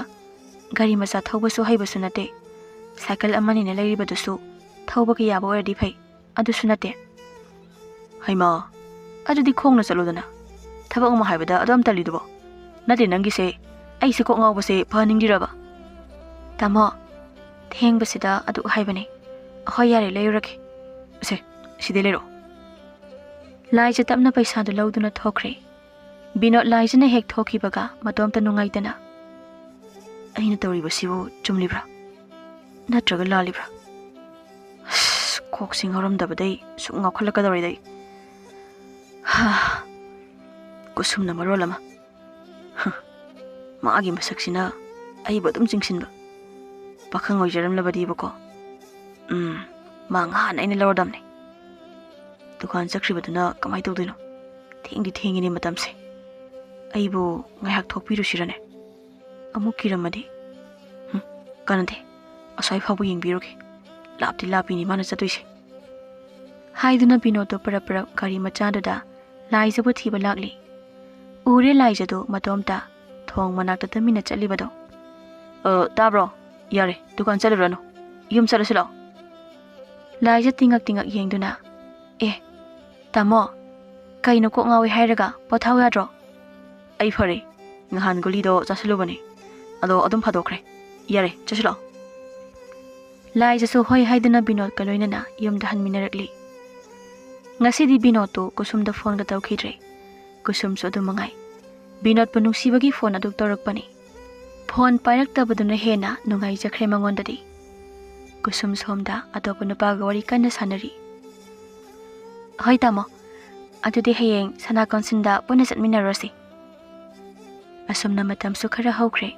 ꯒꯥꯔꯤ ꯃꯆꯥ ꯊꯧꯕꯁꯨ ꯍꯩꯕꯁꯨ ꯅꯠꯇꯦ꯫ ꯁꯥꯏꯀꯜ ꯑꯃꯅꯤꯅ ꯂꯩꯔꯤꯕꯗꯨꯁꯨ ꯊꯧꯕꯒ ꯌꯥꯕ ꯑꯣꯏꯔꯗꯤ ꯐꯩ, ꯑꯗꯨꯁꯨ ꯅꯠꯇꯦ꯫" "ꯍꯩꯃꯥ, ꯑꯗꯨꯗꯤ ꯈꯣꯡꯅ ꯆꯠꯂꯣꯗꯅ꯫ ꯊꯕꯛ ꯑꯃ ꯍꯥꯏꯕꯗ ꯑꯗꯨꯝ ꯇꯜꯂꯤꯗꯨꯕꯣ? ꯅꯠꯇꯦ ꯅꯪꯒꯤꯁꯦ, ꯑꯩꯁꯦ ꯀꯣꯛ ꯉꯥꯎꯕꯁꯦ ꯐꯍꯟꯅꯤꯡꯗ꯭ꯔꯤꯔꯕ?" "ꯇꯥꯃꯣ, ꯊꯦꯡꯕꯁꯤꯗ ꯑꯗꯨꯛ ꯍꯥꯏꯕꯅꯦ꯫ ꯑꯍꯣꯏ, ꯌꯥꯔꯦ, ꯂꯩꯔꯨꯔꯒꯦ꯫ ꯁꯦ, ꯁꯤꯗꯩ ꯂꯩꯔꯛꯑꯣ꯫" ꯂꯥꯏꯖ ꯇꯞꯅ ꯄꯩꯁꯥꯗꯨ ꯂꯧꯗꯨꯅ ꯊꯣꯛꯈ꯭ꯔꯦ꯫ ꯕꯤꯅꯣꯗ ꯂꯥꯏꯖꯅ ꯍꯦꯛ ꯊꯣꯛꯈꯤꯕꯒ ꯃꯇꯣꯝꯇ ꯅꯨꯡꯉꯥꯏꯇꯅ, "ꯑꯩꯅ ꯇꯧꯔꯤꯕꯁꯤꯕꯨ ꯆꯨꯝꯂꯤꯕ꯭ꯔꯥ? ꯅꯠꯇ꯭ꯔꯒ ꯂꯥꯜꯂꯤꯕ꯭ꯔꯥ? ꯑꯁ, ꯀꯣꯛꯁꯤ ꯉꯥꯎꯔꯝꯗꯕꯗꯩ ꯁꯨꯝ ꯉꯥꯎꯈꯠꯂꯛꯀꯗꯧꯔꯦꯗ ꯑꯩ꯫ ꯍꯥ, ꯀꯨꯁꯨꯝꯅ ꯃꯔꯣꯜ ꯑꯃ꯫ ꯍ, ꯃꯥꯒꯤ ꯃꯁꯛꯁꯤꯅ ꯑꯩꯕꯨ ꯑꯗꯨꯝ ꯆꯤꯡꯁꯤꯟꯕ꯫ ꯄꯥꯈꯪ ꯑꯣꯏꯖꯔꯝꯂꯕꯗꯤꯕꯀꯣ꯫ ꯎꯝ, ꯃꯥ ꯉꯍꯥꯟ ꯑꯩꯅ ꯂꯧꯔꯗꯝꯅꯦ꯫ ꯗꯨꯀꯥꯟ ꯆꯠꯈ꯭ꯔꯤꯕꯗꯨꯅ ꯀꯃꯥꯏ ꯇꯧꯗꯣꯏꯅꯣ? ꯊꯦꯡꯗꯤ ꯊꯦꯡꯉꯤꯅꯦ ꯃꯇꯝꯁꯦ꯫ ꯑꯩꯕꯨ ꯉꯥꯏꯍꯥꯛ ꯊꯣꯛꯄꯤꯔꯨꯁꯤꯔꯅꯦ? ꯑꯃꯨꯛ ꯀꯤꯔꯝꯃꯗꯤ? ꯍꯨꯝ, ꯀꯥꯟꯅꯗꯦ꯫ ꯑꯁ꯭ꯋꯥꯏ ꯐꯥꯎꯕ ꯌꯦꯡꯕꯤꯔꯨꯒꯦ꯫ ꯂꯥꯞꯇꯤ ꯂꯥꯞꯄꯤꯅꯤ ꯃꯥꯅ ꯆꯠꯇꯣꯏꯁꯦ꯫ ꯍꯥꯏꯗꯨꯅ ꯕꯤꯅꯣꯗꯇꯣ ꯄꯔꯞ ꯄꯔꯞ ꯒꯥꯔꯤ ꯃꯆꯥꯗꯨꯗ ꯂꯥꯏꯖꯕꯨ ꯊꯤꯕ ꯂꯥꯛꯂꯤ꯫ ꯎꯔꯦ ꯂꯥꯏꯖꯗꯨ ꯃꯇꯣꯝꯇ ꯊꯣꯡ ꯃꯅꯥꯛꯇ ꯇꯨꯃꯤꯟꯅ ꯆꯠꯂꯤꯕꯗꯣ꯫ "ꯑ, ꯇꯥꯕ꯭ꯔꯣ? ꯌꯥꯔꯦ, ꯗꯨꯀꯥꯟ ꯆꯠꯂꯨꯔꯅꯨ꯫ ꯌꯨꯝ ꯆꯠꯂꯁꯤ ꯂꯥꯛꯑꯣ꯫" ꯂꯥꯏꯖ ꯇꯤꯡꯉꯛ ꯇꯤꯡꯉꯛ ꯌꯦꯡꯗꯨꯅ, "ꯑꯦ, ꯇꯥꯃꯣ, ꯀꯩꯅꯣ ꯀꯣꯛ ꯉꯥꯎꯏ ꯍꯥꯏꯔꯒ ꯄꯣꯊꯥꯎ ꯌꯥꯗ꯭ꯔꯣ?" "ꯑꯩ ꯐꯔꯦ꯫ ꯅꯍꯥꯟ ꯒꯨꯂꯤꯗꯣ ꯆꯥꯁꯤꯜꯂꯨꯕꯅꯦ꯫ ꯑꯗꯣ ꯑꯗꯨꯝ ꯐꯥꯗꯣꯛꯈ꯭ꯔꯦ꯫ ꯌꯥꯔꯦ, ꯆꯠꯁꯤꯜꯂꯣ꯫" ꯂꯥꯏꯖꯁꯨ ꯍꯣꯏ ꯍꯥꯏꯗꯨꯅ ꯕꯤꯅꯣꯗꯀ ꯂꯣꯏꯅꯅ ꯌꯨꯝꯗ ꯍꯟꯃꯤꯟꯅꯔꯛꯂꯤ꯫ ꯉꯁꯤꯗꯤ ꯕꯤꯅꯣꯗꯇꯨ ꯀꯨꯁꯨꯝꯗ ꯐꯣꯟꯒ ꯇꯧꯈꯤꯗ꯭ꯔꯦ꯫ ꯀꯨꯁꯨꯝꯁꯨ ꯑꯗꯨ ꯃꯉꯥꯏ꯫ ꯕꯤꯅꯣꯗꯄꯨ ꯅꯨꯡꯁꯤꯕꯒꯤ ꯐꯣꯟ ꯑꯗꯨ ꯇꯧꯔꯛꯄꯅꯤ꯫ ꯐꯣꯟ ꯄꯥꯏꯔꯛꯇꯕꯗꯨꯅ ꯍꯦꯟꯅ ꯅꯨꯡꯉꯥꯏꯖꯈ꯭ꯔꯦ ꯃꯉꯣꯟꯗꯗꯤ꯫ ꯀꯨꯁꯨꯝ ꯁꯣꯝꯗ ꯑꯇꯣꯞꯄ ꯅꯨꯄꯥꯒ ꯋꯥꯔꯤ ꯀꯟꯅ ꯁꯥꯟꯅꯔꯤ꯫ "ꯍꯣꯏ ꯇꯥꯃꯣ, ꯑꯗꯨꯗꯤ ꯍꯌꯦꯡ ꯁꯅꯥ ꯀꯣꯟꯁꯤꯟꯗ ꯄꯨꯟꯅ ꯆꯠꯃꯤꯟꯅꯔꯨꯔꯁꯤ꯫" ꯑꯁꯨꯝꯅ ꯃꯇꯝꯁꯨ ꯈꯔ ꯍꯧꯈ꯭ꯔꯦ꯫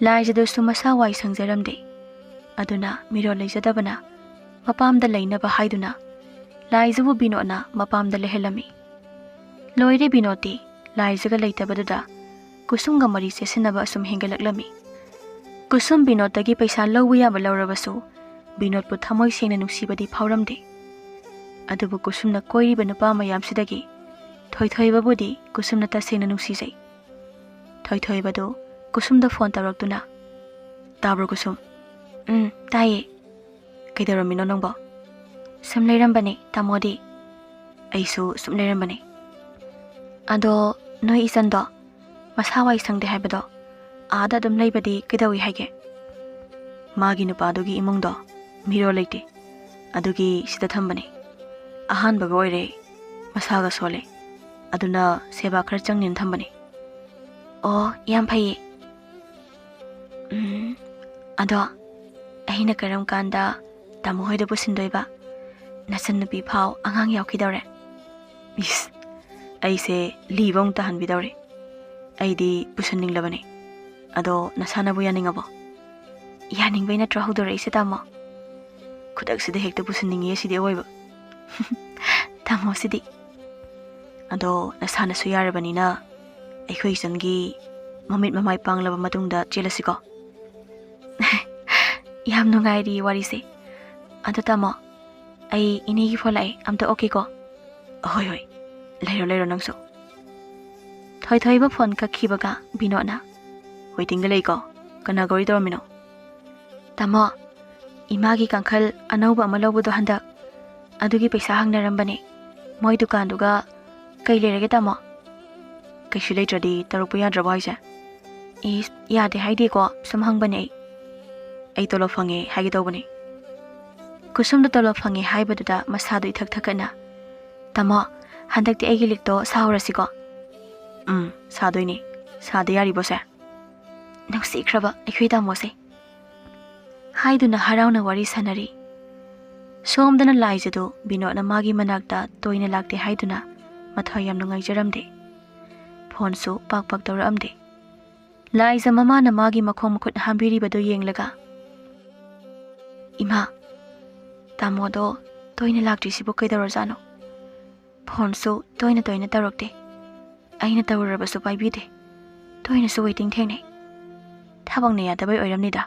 ꯂꯥꯏꯖꯗꯨꯁꯨ ꯃꯁꯥ ꯋꯥꯏ ꯁꯪꯖꯔꯝꯗꯦ꯫ ꯑꯗꯨꯅ ꯃꯤꯔꯣꯜ ꯂꯩꯖꯗꯕꯅ ꯃꯄꯥꯝꯗ ꯂꯩꯅꯕ ꯍꯥꯏꯗꯨꯅ ꯂꯥꯏꯖꯕꯨ ꯕꯤꯅꯣꯗꯅ ꯃꯄꯥꯝꯗ ꯂꯩꯍꯜꯂꯝꯃꯤ꯫ ꯂꯣꯏꯔꯦ ꯕꯤꯅꯣꯗꯇꯤ ꯂꯥꯏꯖꯒ ꯂꯩꯇꯕꯗꯨꯗ ꯀꯨꯁꯨꯝꯒ ꯃꯔꯤ ꯆꯦꯠꯁꯤꯟꯅꯕ ꯑꯁꯨꯝ ꯍꯦꯟꯒꯠꯂꯛꯂꯝꯃꯤ꯫ ꯀꯨꯁꯨꯝ ꯕꯤꯅꯣꯗꯇꯒꯤ ꯄꯩꯁꯥ ꯂꯧꯕ ꯌꯥꯕ ꯂꯧꯔꯕꯁꯨ ꯕꯤꯅꯣꯗꯄꯨ ꯊꯃꯣꯏ ꯁꯦꯡꯅ ꯅꯨꯡꯁꯤꯕꯗꯤ ꯐꯥꯎꯔꯝꯗꯦ꯫ ꯑꯗꯨꯕꯨ ꯀꯨꯁꯨꯝꯅ ꯀꯣꯏꯔꯤꯕ ꯅꯨꯄꯥ ꯃꯌꯥꯝꯁꯤꯗꯒꯤ ꯊꯣꯏꯊꯣꯏꯕꯕꯨꯗꯤ ꯀꯨꯁꯨꯝꯅ ꯇꯁꯦꯡꯅ ꯅꯨꯡꯁꯤꯖꯩ꯫ ꯊꯣꯏꯊꯣꯏꯕꯗꯨ ꯀꯨꯁꯨꯝꯗ ꯐꯣꯟ ꯇꯧꯔꯛꯇꯨꯅ, "ꯇꯥꯕ꯭ꯔꯣ ꯀꯨꯁꯨꯝ?" "ꯎꯝ, ꯇꯥꯏꯌꯦ꯫ ꯀꯩꯗꯧꯔꯝꯃꯤꯅꯣ ꯅꯪꯕꯣ?" "ꯁꯨꯝ ꯂꯩꯔꯝꯕꯅꯦ, ꯇꯥꯃꯣꯗꯤ?" "ꯑꯩꯁꯨ ꯁꯨꯝ ꯂꯩꯔꯝꯕꯅꯦ꯫ ꯑꯗꯣ ꯅꯣꯏ ꯏꯆꯟꯗꯣ ꯃꯁꯥ ꯋꯥꯏ ꯁꯪꯗꯦ ꯍꯥꯏꯕꯗꯣ ꯑꯥꯗ ꯑꯗꯨꯝ ꯂꯩꯕꯗꯤ ꯀꯩꯗꯧꯏ ꯍꯥꯏꯒꯦ?" "ꯃꯥꯒꯤ ꯅꯨꯄꯥꯗꯨꯒꯤ ꯏꯃꯨꯡꯗꯣ ꯃꯤꯔꯣꯜ ꯂꯩꯇꯦ꯫ ꯑꯗꯨꯒꯤ ꯁꯤꯗ ꯊꯝꯕꯅꯦ꯫ ꯑꯍꯥꯟꯕꯒ ꯑꯣꯏꯔꯦ, ꯃꯁꯥꯒ ꯁꯣꯜꯂꯦ꯫ ꯑꯗꯨꯅ ꯁꯦꯕꯥ ꯈꯔ ꯆꯪꯅꯦꯅ ꯊꯝꯕꯅꯦ꯫" "ꯑꯣ, ꯌꯥꯝ ꯐꯩꯌꯦ꯫ ꯎꯝ, ꯑꯗꯣ ꯑꯩꯅ ꯀꯔꯝ ꯀꯥꯟꯗ ꯇꯥꯃꯣ ꯍꯣꯏꯗ ꯄꯨꯁꯤꯟꯗꯣꯏꯕ? ꯅꯆꯟꯅꯨꯄꯤ ꯐꯥꯎ ꯑꯉꯥꯡ ꯌꯥꯎꯈꯤꯗꯧꯔꯦ꯫ ꯏꯁ, ꯑꯩꯁꯦ ꯂꯤꯕ ꯑꯃꯨꯛ ꯇꯥꯍꯟꯕꯤꯗꯧꯔꯦ꯫ ꯑꯩꯗꯤ ꯄꯨꯁꯟꯅꯤꯡꯂꯕꯅꯤ꯫ ꯑꯗꯣ ꯅꯁꯥꯅꯕꯨ ꯌꯥꯅꯤꯡꯉꯕꯣ? ꯌꯥꯅꯤꯡꯕꯩ ꯅꯠꯇ꯭ꯔꯣ ꯍꯧꯗꯣꯔꯛꯏꯁꯦ, ꯇꯥꯃꯣ? ꯈꯨꯗꯛꯁꯤꯗ ꯍꯦꯛꯇ ꯄꯨꯁꯟꯅꯤꯡꯉꯤ ꯁꯤꯗꯤ ꯑꯋꯣꯏꯕ꯫ ꯇꯥꯃꯣꯁꯤꯗꯤ꯫ ꯑꯗꯣ ꯅꯁꯥꯅꯁꯨ ꯌꯥꯔꯕꯅꯤꯅ ꯑꯩꯈꯣꯏ ꯏꯆꯟꯒꯤ ꯃꯃꯤꯠ ꯃꯃꯥꯏ ꯄꯥꯡꯂꯕ ꯃꯇꯨꯡꯗ ꯆꯦꯜꯂꯁꯤꯀꯣ꯫ ꯌꯥꯝ ꯅꯨꯡꯉꯥꯏꯔꯤ ꯋꯥꯔꯤꯁꯦ꯫ ꯑꯗꯣ ꯇꯥꯃꯣ, ꯑꯩ ꯏꯅꯦꯒꯤ ꯐꯣꯟ ꯂꯥꯛꯑꯦ, ꯑꯝꯇ ꯑꯣꯛꯀꯦꯀꯣ꯫ ꯍꯣꯏ, ꯍꯣꯏ, ꯂꯩꯔꯣ, ꯂꯩꯔꯣ ꯅꯪꯁꯨ꯫ ꯊꯣꯏꯊꯣꯏꯕ ꯐꯣꯟ ꯀꯛꯈꯤꯕꯒ ꯕꯤꯅꯣꯗꯅ, "ꯋꯦꯇꯤꯡꯗ ꯂꯩꯀꯣ꯫ ꯀꯅꯥꯒ ꯋꯥꯔꯤ ꯇꯧꯔꯝꯃꯤꯅꯣ?" "ꯇꯥꯃꯣ, ꯏꯃꯥꯒꯤ ꯀꯥꯡꯈꯜ ꯑꯅꯧꯕ ꯑꯃ ꯂꯧꯕꯗꯣ ꯍꯟꯗꯛ, ꯑꯗꯨꯒꯤ ꯄꯩꯁꯥ ꯍꯪꯅꯔꯝꯕꯅꯦ꯫ ꯃꯣꯏ ꯗꯨꯀꯥꯟꯗꯨꯒ ꯀꯩ ꯂꯩꯔꯒꯦ, ꯇꯥꯃꯣ?" "ꯀꯩꯁꯨ ꯂꯩꯇ꯭ꯔꯗꯤ ꯇꯧꯔꯛꯄ ꯌꯥꯗ꯭ꯔꯕꯣ ꯍꯥꯏꯁꯦ?" "ꯏꯁ, ꯌꯥꯗꯦ ꯍꯥꯏꯗꯦꯀꯣ, ꯁꯨꯝ ꯍꯪꯕꯅꯦ ꯑꯩ꯫ ꯑꯩ ꯇꯣꯂꯣꯞ ꯐꯪꯉꯦ ꯍꯥꯏꯒꯦ ꯇꯧꯕꯅꯦ꯫" ꯀꯨꯁꯨꯝꯗ ꯇꯣꯂꯣꯞ ꯐꯪꯉꯦ ꯍꯥꯏꯕꯗꯨꯗ ꯃꯁꯥꯗꯣ ꯏꯊꯛ ꯊꯛꯀꯠꯅ, "ꯇꯥꯃꯣ, ꯍꯟꯗꯛꯇꯤ ꯑꯩꯒꯤ ꯂꯤꯛꯇꯣ ꯁꯥꯍꯧꯔꯁꯤꯀꯣ?" "ꯎꯝ, ꯁꯥꯗꯣꯏꯅꯦ꯫ ꯁꯥꯗ ꯌꯥꯔꯤꯕꯣꯁꯦ?" "ꯅꯨꯡꯁꯤꯈ꯭ꯔꯕ ꯑꯩꯈꯣꯏ ꯇꯥꯃꯣꯁꯦ!" ꯍꯥꯏꯗꯨꯅ ꯍꯔꯥꯎꯅ ꯋꯥꯔꯤ ꯁꯥꯟꯅꯔꯤ꯫ ꯁꯣꯝꯗꯅ ꯂꯥꯏꯖꯗꯨ ꯕꯤꯅꯣꯗꯅ ꯃꯥꯒꯤ ꯃꯅꯥꯛꯇ ꯇꯣꯏꯅ ꯂꯥꯛꯇꯦ ꯍꯥꯏꯗꯨꯅ ꯃꯊ꯭ꯋꯥꯏ ꯌꯥꯝ ꯅꯨꯡꯉꯥꯏꯖꯔꯝꯗꯦ꯫ ꯐꯣꯟꯁꯨ ꯄꯥꯛ ꯄꯥꯛ ꯇꯧꯔꯛꯑꯝꯗꯦ꯫ ꯂꯥꯏꯖ ꯃꯃꯥꯅ ꯃꯥꯒꯤ ꯃꯈꯣꯡ ꯃꯈꯨꯠ ꯍꯥꯝꯕꯤꯔꯤꯕꯗꯨ ꯌꯦꯡꯂꯒ, "ꯏꯃꯥ, ꯇꯥꯃꯣꯗꯣ ꯇꯣꯏꯅ ꯂꯥꯛꯇ꯭ꯔꯤꯁꯤꯕꯨ ꯀꯩꯗꯧꯔꯖꯥꯠꯅꯣ? ꯐꯣꯟꯁꯨ ꯇꯣꯏꯅ ꯇꯣꯏꯅ ꯇꯧꯔꯛꯇꯦ꯫ ꯑꯩꯅ ꯇꯧꯔꯨꯔꯕꯁꯨ ꯄꯥꯏꯕꯤꯗꯦ꯫ ꯇꯣꯏꯅꯁꯨ ꯋꯦꯇꯤꯡ ꯊꯦꯡꯅꯩ꯫ ꯊꯕꯛꯅ ꯌꯥꯗꯕꯩ ꯑꯣꯏꯔꯝꯅꯤꯗ꯫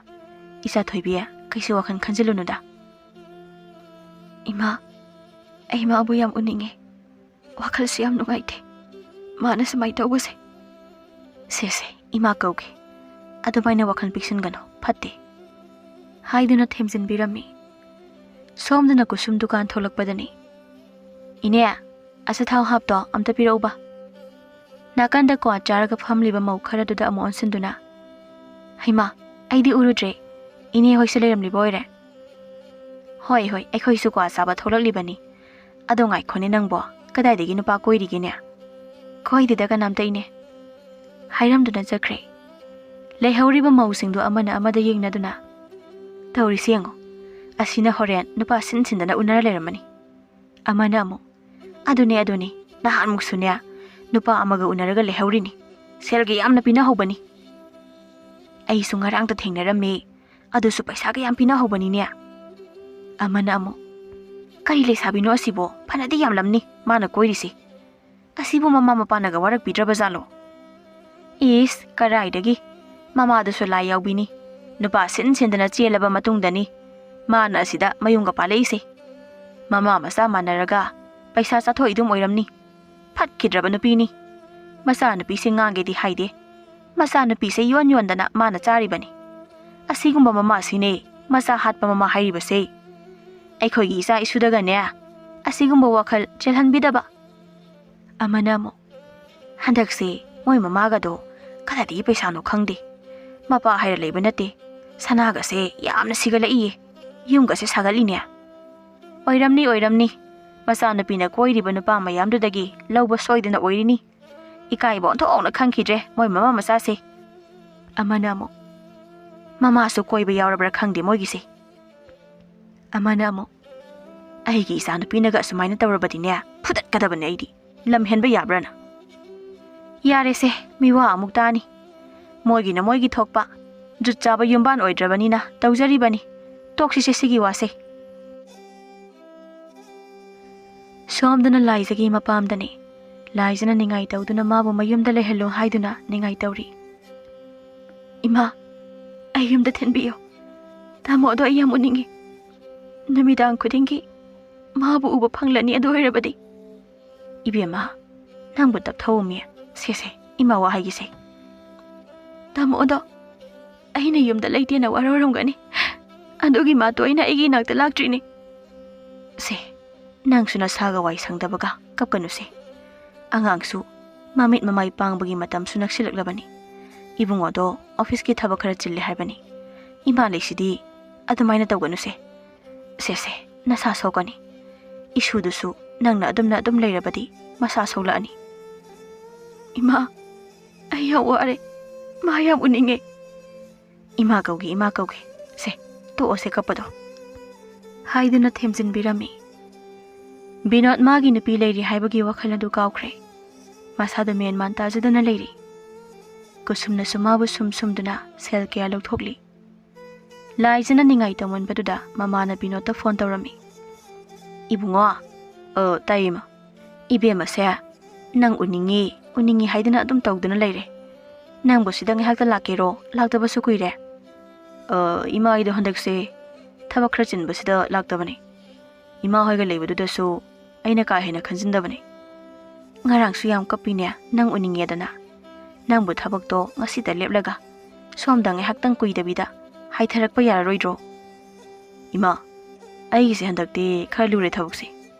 ꯏꯆꯥ ꯊꯣꯏꯕꯤ, ꯀꯩꯁꯨ ꯋꯥꯈꯜ ꯈꯟꯖꯤꯜꯂꯨꯅꯨꯗ꯫" "ꯏꯃꯥ, ꯑꯩ ꯃꯥꯕꯨ ꯌꯥꯝ ꯎꯅꯤꯡꯉꯦ꯫ ꯋꯥꯈꯜꯁꯦ ꯌꯥꯝ ꯅꯨꯡꯉꯥꯏꯇꯦ, ꯃꯥꯅ ꯁꯨꯃꯥꯏꯅ ꯇꯧꯕꯁꯦ꯫" "ꯁꯦ, ꯁꯦ, ꯏꯃꯥ ꯀꯧꯒꯦ꯫ ꯑꯗꯨꯃꯥꯏꯅ ꯋꯥꯈꯜ ꯄꯤꯛꯁꯤꯟꯒꯅꯨ, ꯐꯠꯇꯦ꯫" ꯍꯥꯏꯗꯨꯅ ꯊꯦꯝꯖꯤꯟꯕꯤꯔꯝꯃꯤ꯫ ꯁꯣꯝꯗꯅ ꯀꯨꯁꯨꯝ ꯗꯨꯀꯥꯟ ꯊꯣꯛꯂꯛꯄꯗꯅꯤ꯫ "ꯏꯅꯦ, ꯑꯆꯥꯊꯥꯎ ꯍꯥꯞꯇꯣ ꯑꯝꯇ ꯄꯤꯔꯛꯎꯕ꯫" ꯅꯥꯀꯟꯗ ꯀ꯭ꯋꯥ ꯆꯥꯔꯒ ꯐꯝꯂꯤꯕ ꯃꯧ ꯈꯔꯗꯨꯗ ꯑꯃꯨꯛ ꯑꯣꯟꯁꯤꯟꯗꯨꯅ, "ꯍꯩꯃꯥ, ꯑꯩꯗꯤ ꯎꯔꯨꯗ꯭ꯔꯦ꯫ ꯏꯅꯦ ꯍꯣꯏꯁꯨ ꯂꯩꯔꯝꯂꯤꯕ ꯑꯣꯏꯔꯦ?" "ꯍꯣꯏ, ꯍꯣꯏ, ꯑꯩꯈꯣꯏꯁꯨ ꯀ꯭ꯋꯥ ꯆꯥꯕ ꯊꯣꯛꯂꯛꯂꯤꯕꯅꯤ꯫ ꯑꯗꯣ ꯉꯥꯏꯈꯣꯅꯦ ꯅꯪꯕꯣ, ꯀꯗꯥꯏꯗꯒꯤ ꯅꯨꯄꯥ ꯀꯣꯏꯔꯤꯒꯦꯅꯦ?" "ꯀꯣꯏꯗꯦꯗ ꯀꯅꯥꯝꯇ, ꯏꯅꯦ꯫" ꯍꯥꯏꯔꯝꯗꯨꯅ ꯆꯠꯈ꯭ꯔꯦ꯫ ꯂꯩꯍꯧꯔꯤꯕ ꯃꯧꯁꯤꯡꯗꯨ ꯑꯃꯅ ꯑꯃꯗ ꯌꯦꯡꯅꯗꯨꯅ, "ꯇꯧꯔꯤꯁꯤ ꯌꯦꯡꯉꯨ, "ꯑꯁꯤꯅ ꯍꯣꯔꯦꯟ ꯅꯨꯄꯥ ꯁꯤꯟ ꯁꯤꯟꯗꯅ ꯎꯅꯔ ꯂꯩꯔꯝꯃꯅꯤ"꯫ ꯑꯃꯅ ꯑꯃꯨꯛ, "ꯑꯗꯨꯅꯦ, ꯑꯗꯨꯅꯦ, ꯅꯍꯥꯟꯃꯨꯛꯁꯨꯅꯦ ꯅꯨꯄꯥ ꯑꯃꯒ ꯎꯅꯔꯒ ꯂꯩꯍꯧꯔꯤꯅꯤ꯫ ꯁꯦꯜꯒ ꯌꯥꯝꯅ ꯄꯤꯅꯍꯧꯕꯅꯤ꯫ ꯑꯩꯁꯨ ꯉꯔꯥꯡꯇ ꯊꯦꯡꯅꯔꯝꯃꯦ꯫ ꯑꯗꯨꯁꯨ ꯄꯩꯁꯥꯒ ꯌꯥꯝ ꯄꯤꯅꯍꯧꯕꯅꯤꯅꯦ"꯫ ꯑꯃꯅ ꯑꯃꯨꯛ, "ꯀꯔꯤ ꯂꯩꯁꯥꯕꯤꯅꯣ ꯑꯁꯤꯕꯣ? ꯐꯅꯗꯤ ꯌꯥꯝꯂꯝꯅꯤ ꯃꯥꯅ ꯀꯣꯏꯔꯤꯁꯦ꯫ ꯑꯁꯤꯕꯨ ꯃꯃꯥ ꯃꯄꯥꯅꯒ ꯋꯥꯔꯛꯄꯤꯗ꯭ꯔꯕ ꯖꯥꯠꯂꯣ?" ꯏꯁ, ꯀꯔꯥꯏꯗꯒꯤ? ꯃꯃꯥꯗꯨꯁꯨ ꯂꯥꯏ ꯌꯥꯎꯕꯤꯅꯤ꯫ ꯅꯨꯄꯥ ꯁꯤꯟ ꯁꯤꯟꯗꯅ ꯆꯦꯜꯂꯕ ꯃꯇꯨꯡꯗꯅꯤ ꯃꯥꯅ ꯑꯁꯤꯗ ꯃꯌꯨꯝꯒ ꯄꯥꯜꯂꯛꯏꯁꯦ꯫ ꯃꯃꯥ ꯃꯆꯥ ꯃꯥꯟꯅꯔꯒ ꯄꯩꯁꯥ ꯆꯥꯊꯣꯛꯏꯗꯨꯝ ꯑꯣꯏꯔꯝꯅꯤ꯫ ꯐꯠꯈꯤꯗ꯭ꯔꯕ ꯅꯨꯄꯤꯅꯤ꯫ ꯃꯆꯥꯅꯨꯄꯤꯁꯦ ꯉꯥꯡꯒꯦꯗꯤ ꯍꯥꯏꯗꯦ꯫ ꯃꯆꯥꯅꯨꯄꯤꯁꯦ ꯌꯣꯟ ꯌꯣꯟꯗꯅ ꯃꯥꯅ ꯆꯥꯔꯤꯕꯅꯤ꯫ ꯑꯁꯤꯒꯨꯝꯕ ꯃꯃꯥꯁꯤꯅꯦ ꯃꯆꯥ ꯍꯥꯠꯄ ꯃꯃꯥ ꯍꯥꯏꯔꯤꯕꯁꯦ꯫ ꯑꯩꯈꯣꯏꯒꯤ ꯏꯆꯥ ꯏꯁꯨꯗꯒꯅꯦ ꯑꯁꯤꯒꯨꯝꯕ ꯋꯥꯈꯜ ꯆꯦꯜꯍꯟꯕꯤꯗꯕ꯫ ꯑꯃꯅ ꯑꯃꯨꯛ, "ꯍꯟꯗꯛꯁꯦ ꯃꯣꯏ ꯃꯃꯥꯒꯗꯣ ꯀꯗꯥꯏꯗꯒꯤ ꯄꯩꯁꯥꯅꯣ ꯈꯪꯗꯦ꯫ ꯃꯄꯥ ꯍꯥꯏꯔ ꯂꯩꯕ ꯅꯠꯇꯦ꯫ ꯁꯅꯥꯒꯁꯦ ꯌꯥꯝꯅ ꯁꯤꯒꯠꯂꯛꯏꯌꯦ꯫ ꯌꯨꯝꯒꯁꯦ ꯁꯥꯒꯠꯂꯤꯅꯦ"꯫ "ꯑꯣꯏꯔꯝꯅꯤ, ꯑꯣꯏꯔꯝꯅꯤ꯫ ꯃꯆꯥꯅꯨꯄꯤꯅ ꯀꯣꯏꯔꯤꯕ ꯅꯨꯄꯥ ꯃꯌꯥꯝꯗꯨꯗꯒꯤ ꯂꯧꯕ ꯁꯣꯏꯗꯅ ꯑꯣꯏꯔꯤꯅꯤ꯫ ꯏꯀꯥꯏꯕ ꯑꯣꯟꯊꯣꯛꯅ ꯈꯪꯈꯤꯗ꯭ꯔꯦ ꯃꯣꯏ ꯃꯃꯥ ꯃꯆꯥꯁꯦ"꯫ ꯑꯃꯅ ꯑꯃꯨꯛ, "ꯃꯃꯥꯁꯨ ꯀꯣꯏꯕ ꯌꯥꯎꯔꯕ꯭ꯔꯥ ꯈꯪꯗꯦ ꯃꯣꯏꯒꯤꯁꯦ"꯫ ꯑꯃꯅ ꯑꯃꯨꯛ, "ꯑꯩꯒꯤ ꯏꯆꯥꯅꯨꯄꯤꯅꯒ ꯑꯁꯨꯃꯥꯏꯅ ꯇꯧꯔꯕꯗꯤꯅꯦ, ꯐꯨꯗꯠꯀꯗꯕꯅꯦ ꯑꯩꯗꯤ꯫ ꯂꯝ ꯍꯦꯟꯕ ꯌꯥꯕ꯭ꯔꯥꯅ?" "ꯌꯥꯔꯦꯁꯦ, ꯃꯤꯋꯥ ꯑꯃꯨꯛ ꯇꯥꯅꯤ꯫ ꯃꯣꯏꯒꯤꯅ ꯃꯣꯏꯒꯤ ꯊꯣꯛꯄ, ꯖꯨꯠ ꯆꯥꯕ ꯌꯨꯝꯕꯥꯟ ꯑꯣꯏꯗ꯭ꯔꯕꯅꯤꯅ ꯇꯧꯖꯔꯤꯕꯅꯤ꯫ ꯇꯣꯛꯁꯤꯁꯦ ꯁꯤꯒꯤ ꯋꯥꯁꯦ"꯫ ꯁꯣꯝꯗꯅ ꯂꯥꯏꯖꯒꯤ ꯃꯄꯥꯝꯗꯅꯤ꯫ ꯂꯥꯏꯖꯅ ꯅꯤꯡꯉꯥꯏ ꯇꯧꯗꯨꯅ ꯃꯥꯕꯨ ꯃꯌꯨꯝꯗ ꯂꯩꯍꯜꯂꯨ ꯍꯥꯏꯗꯨꯅ ꯅꯤꯡꯉꯥꯏ ꯇꯧꯔꯤ꯫ "ꯏꯃꯥ, ꯑꯩ ꯌꯨꯝꯗ ꯊꯤꯟꯕꯤꯌꯨ꯫ ꯇꯥꯃꯣꯗꯣ ꯑꯩ ꯌꯥꯝ ꯎꯅꯤꯡꯉꯤ꯫ ꯅꯨꯃꯤꯗꯥꯡ ꯈꯨꯗꯤꯡꯒꯤ ꯃꯥꯕꯨ ꯎꯕ ꯐꯪꯂꯅꯤ ꯑꯗꯨ ꯑꯣꯏꯔꯕꯗꯤ"꯫ "ꯏꯕꯦꯝꯃ, ꯅꯪꯕꯨ ꯇꯞꯊꯧꯃꯤ꯫ ꯁꯦ, ꯁꯦ, ꯏꯃꯥ ꯋꯥ ꯍꯥꯏꯒꯤꯁꯦ꯫ ꯇꯥꯃꯣꯗꯣ ꯑꯩꯅ ꯌꯨꯝꯗ ꯂꯩꯇꯦꯅ ꯋꯥꯔꯧꯔꯝꯒꯅꯤ꯫ ꯑꯗꯨꯒꯤ ꯃꯥ ꯇꯣꯏꯅ ꯑꯩꯒꯤ ꯏꯅꯥꯛꯇ ꯂꯥꯛꯇ꯭ꯔꯤꯅꯤ"꯫ "ꯁꯦ, ꯅꯪꯁꯨ ꯅꯁꯥꯒ ꯋꯥꯏ ꯁꯪꯗꯕꯒ ꯀꯞꯀꯅꯨꯁꯦ꯫ ꯑꯉꯥꯡꯁꯨ ꯃꯃꯤꯠ ꯃꯃꯥꯏ ꯄꯥꯡꯕꯒꯤ ꯃꯇꯝꯁꯨ ꯅꯛꯁꯤꯜꯂꯛꯂꯕꯅꯤ꯫ ꯏꯕꯨꯡꯉꯣꯗꯣ ꯑꯣꯐꯤꯁꯀꯤ ꯊꯕꯛ ꯈꯔ ꯆꯤꯜꯂꯦ ꯍꯥꯏꯕꯅꯤ꯫ ꯏꯃꯥ ꯂꯩꯁꯤꯗꯤ ꯑꯗꯨꯃꯥꯏꯅ ꯇꯧꯒꯅꯨꯁꯦ꯫ ꯁꯦ, ꯁꯦ, ꯅꯁꯥ ꯁꯣꯛꯀꯅꯤ꯫ ꯏꯁꯨꯗꯨꯁꯨ ꯅꯪꯅ ꯑꯗꯨꯝꯅ ꯑꯗꯨꯝ ꯂꯩꯔꯕꯗꯤ ꯃꯁꯥ ꯁꯣꯛꯂꯛꯑꯅꯤ"꯫ "ꯏꯃꯥ, ꯑꯩ ꯌꯥꯝ ꯋꯥꯔꯦ꯫ ꯃꯥ ꯌꯥꯝ ꯎꯅꯤꯡꯉꯦ"꯫ "ꯏꯃꯥ ꯀꯧꯒꯦ, ꯏꯃꯥ ꯀꯧꯒꯦ꯫ ꯁꯦ, ꯇꯣꯛꯑꯣꯁꯦ ꯀꯞꯄꯗꯣ"꯫ ꯍꯥꯏꯗꯨꯅ ꯊꯦꯝꯖꯤꯟꯕꯤꯔꯝꯃꯤ꯫ ꯕꯤꯅꯣꯗ ꯃꯥꯒꯤ ꯅꯨꯄꯤ ꯂꯩꯔꯤ ꯍꯥꯏꯕꯒꯤ ꯋꯥꯈꯜ ꯑꯗꯨ ꯀꯥꯎꯈ꯭ꯔꯦ꯫ ꯃꯁꯥꯗ ꯃꯦꯟ ꯃꯥꯟ ꯇꯥꯖꯗꯅ ꯂꯩꯔꯤ꯫ ꯀꯨꯁꯨꯝꯅꯁꯨ ꯃꯥꯕꯨ ꯁꯨꯝ ꯁꯨꯝꯗꯨꯅ ꯁꯦꯜ ꯀꯌꯥ ꯂꯧꯊꯣꯛꯂꯤ꯫ ꯂꯥꯏꯖꯅ ꯅꯤꯡꯉꯥꯏ ꯇꯧꯃꯟꯕꯗꯨꯗ ꯃꯃꯥꯅ ꯕꯤꯅꯣꯗꯇ ꯐꯣꯟ ꯇꯧꯔꯝꯃꯤ꯫ "ꯏꯕꯨꯡꯉꯣ꯫" "ꯑ, ꯇꯥꯏꯌꯦ, ꯏꯃꯥ꯫" "ꯏꯕꯦꯝꯃꯁꯦ ꯅꯪ ꯎꯅꯤꯡꯉꯤ, ꯎꯅꯤꯡꯉꯤ ꯍꯥꯏꯗꯨꯅ ꯑꯗꯨꯝ ꯇꯧꯗꯨꯅ ꯂꯩꯔꯦ꯫ ꯅꯪꯕꯨ ꯁꯤꯗ ꯉꯥꯏꯍꯥꯛꯇ ꯂꯥꯛꯀꯦꯔꯣ? ꯂꯥꯛꯇꯕꯁꯨ ꯀꯨꯏꯔꯦ꯫" "ꯑ, ꯏꯃꯥ, ꯑꯩꯗꯣ ꯍꯟꯗꯛꯁꯦ ꯊꯕꯛ ꯈꯔ ꯆꯤꯟꯕꯁꯤꯗ ꯂꯥꯛꯇꯕꯅꯤ꯫ ꯏꯃꯥ ꯍꯣꯏꯒ ꯂꯩꯕꯗꯨꯗꯁꯨ ꯑꯩꯅ ꯀꯥ ꯍꯦꯟꯅ ꯈꯟꯖꯤꯟꯗꯕꯅꯤ꯫ ꯉꯔꯥꯡꯁꯨ ꯌꯥꯝ ꯀꯞꯄꯤꯅꯦ, ꯅꯪ ꯎꯅꯤꯡꯉꯦꯗꯅ꯫ ꯅꯪꯕꯨ ꯊꯕꯛꯇꯣ ꯉꯁꯤꯗ ꯂꯦꯞꯂꯒ ꯁꯣꯝꯗ ꯉꯥꯏꯍꯥꯛꯇꯪ ꯀꯨꯏꯗꯕꯤꯗ ꯍꯥꯏꯊꯔꯛꯄ ꯌꯥꯔꯔꯣꯏꯗ꯭ꯔꯣ?" "ꯏꯃꯥ, ꯑꯩꯒꯤꯁꯦ ꯍꯟꯗꯛꯇꯤ ꯈꯔ ꯂꯨꯔꯦ ꯊꯕꯛꯁꯦ,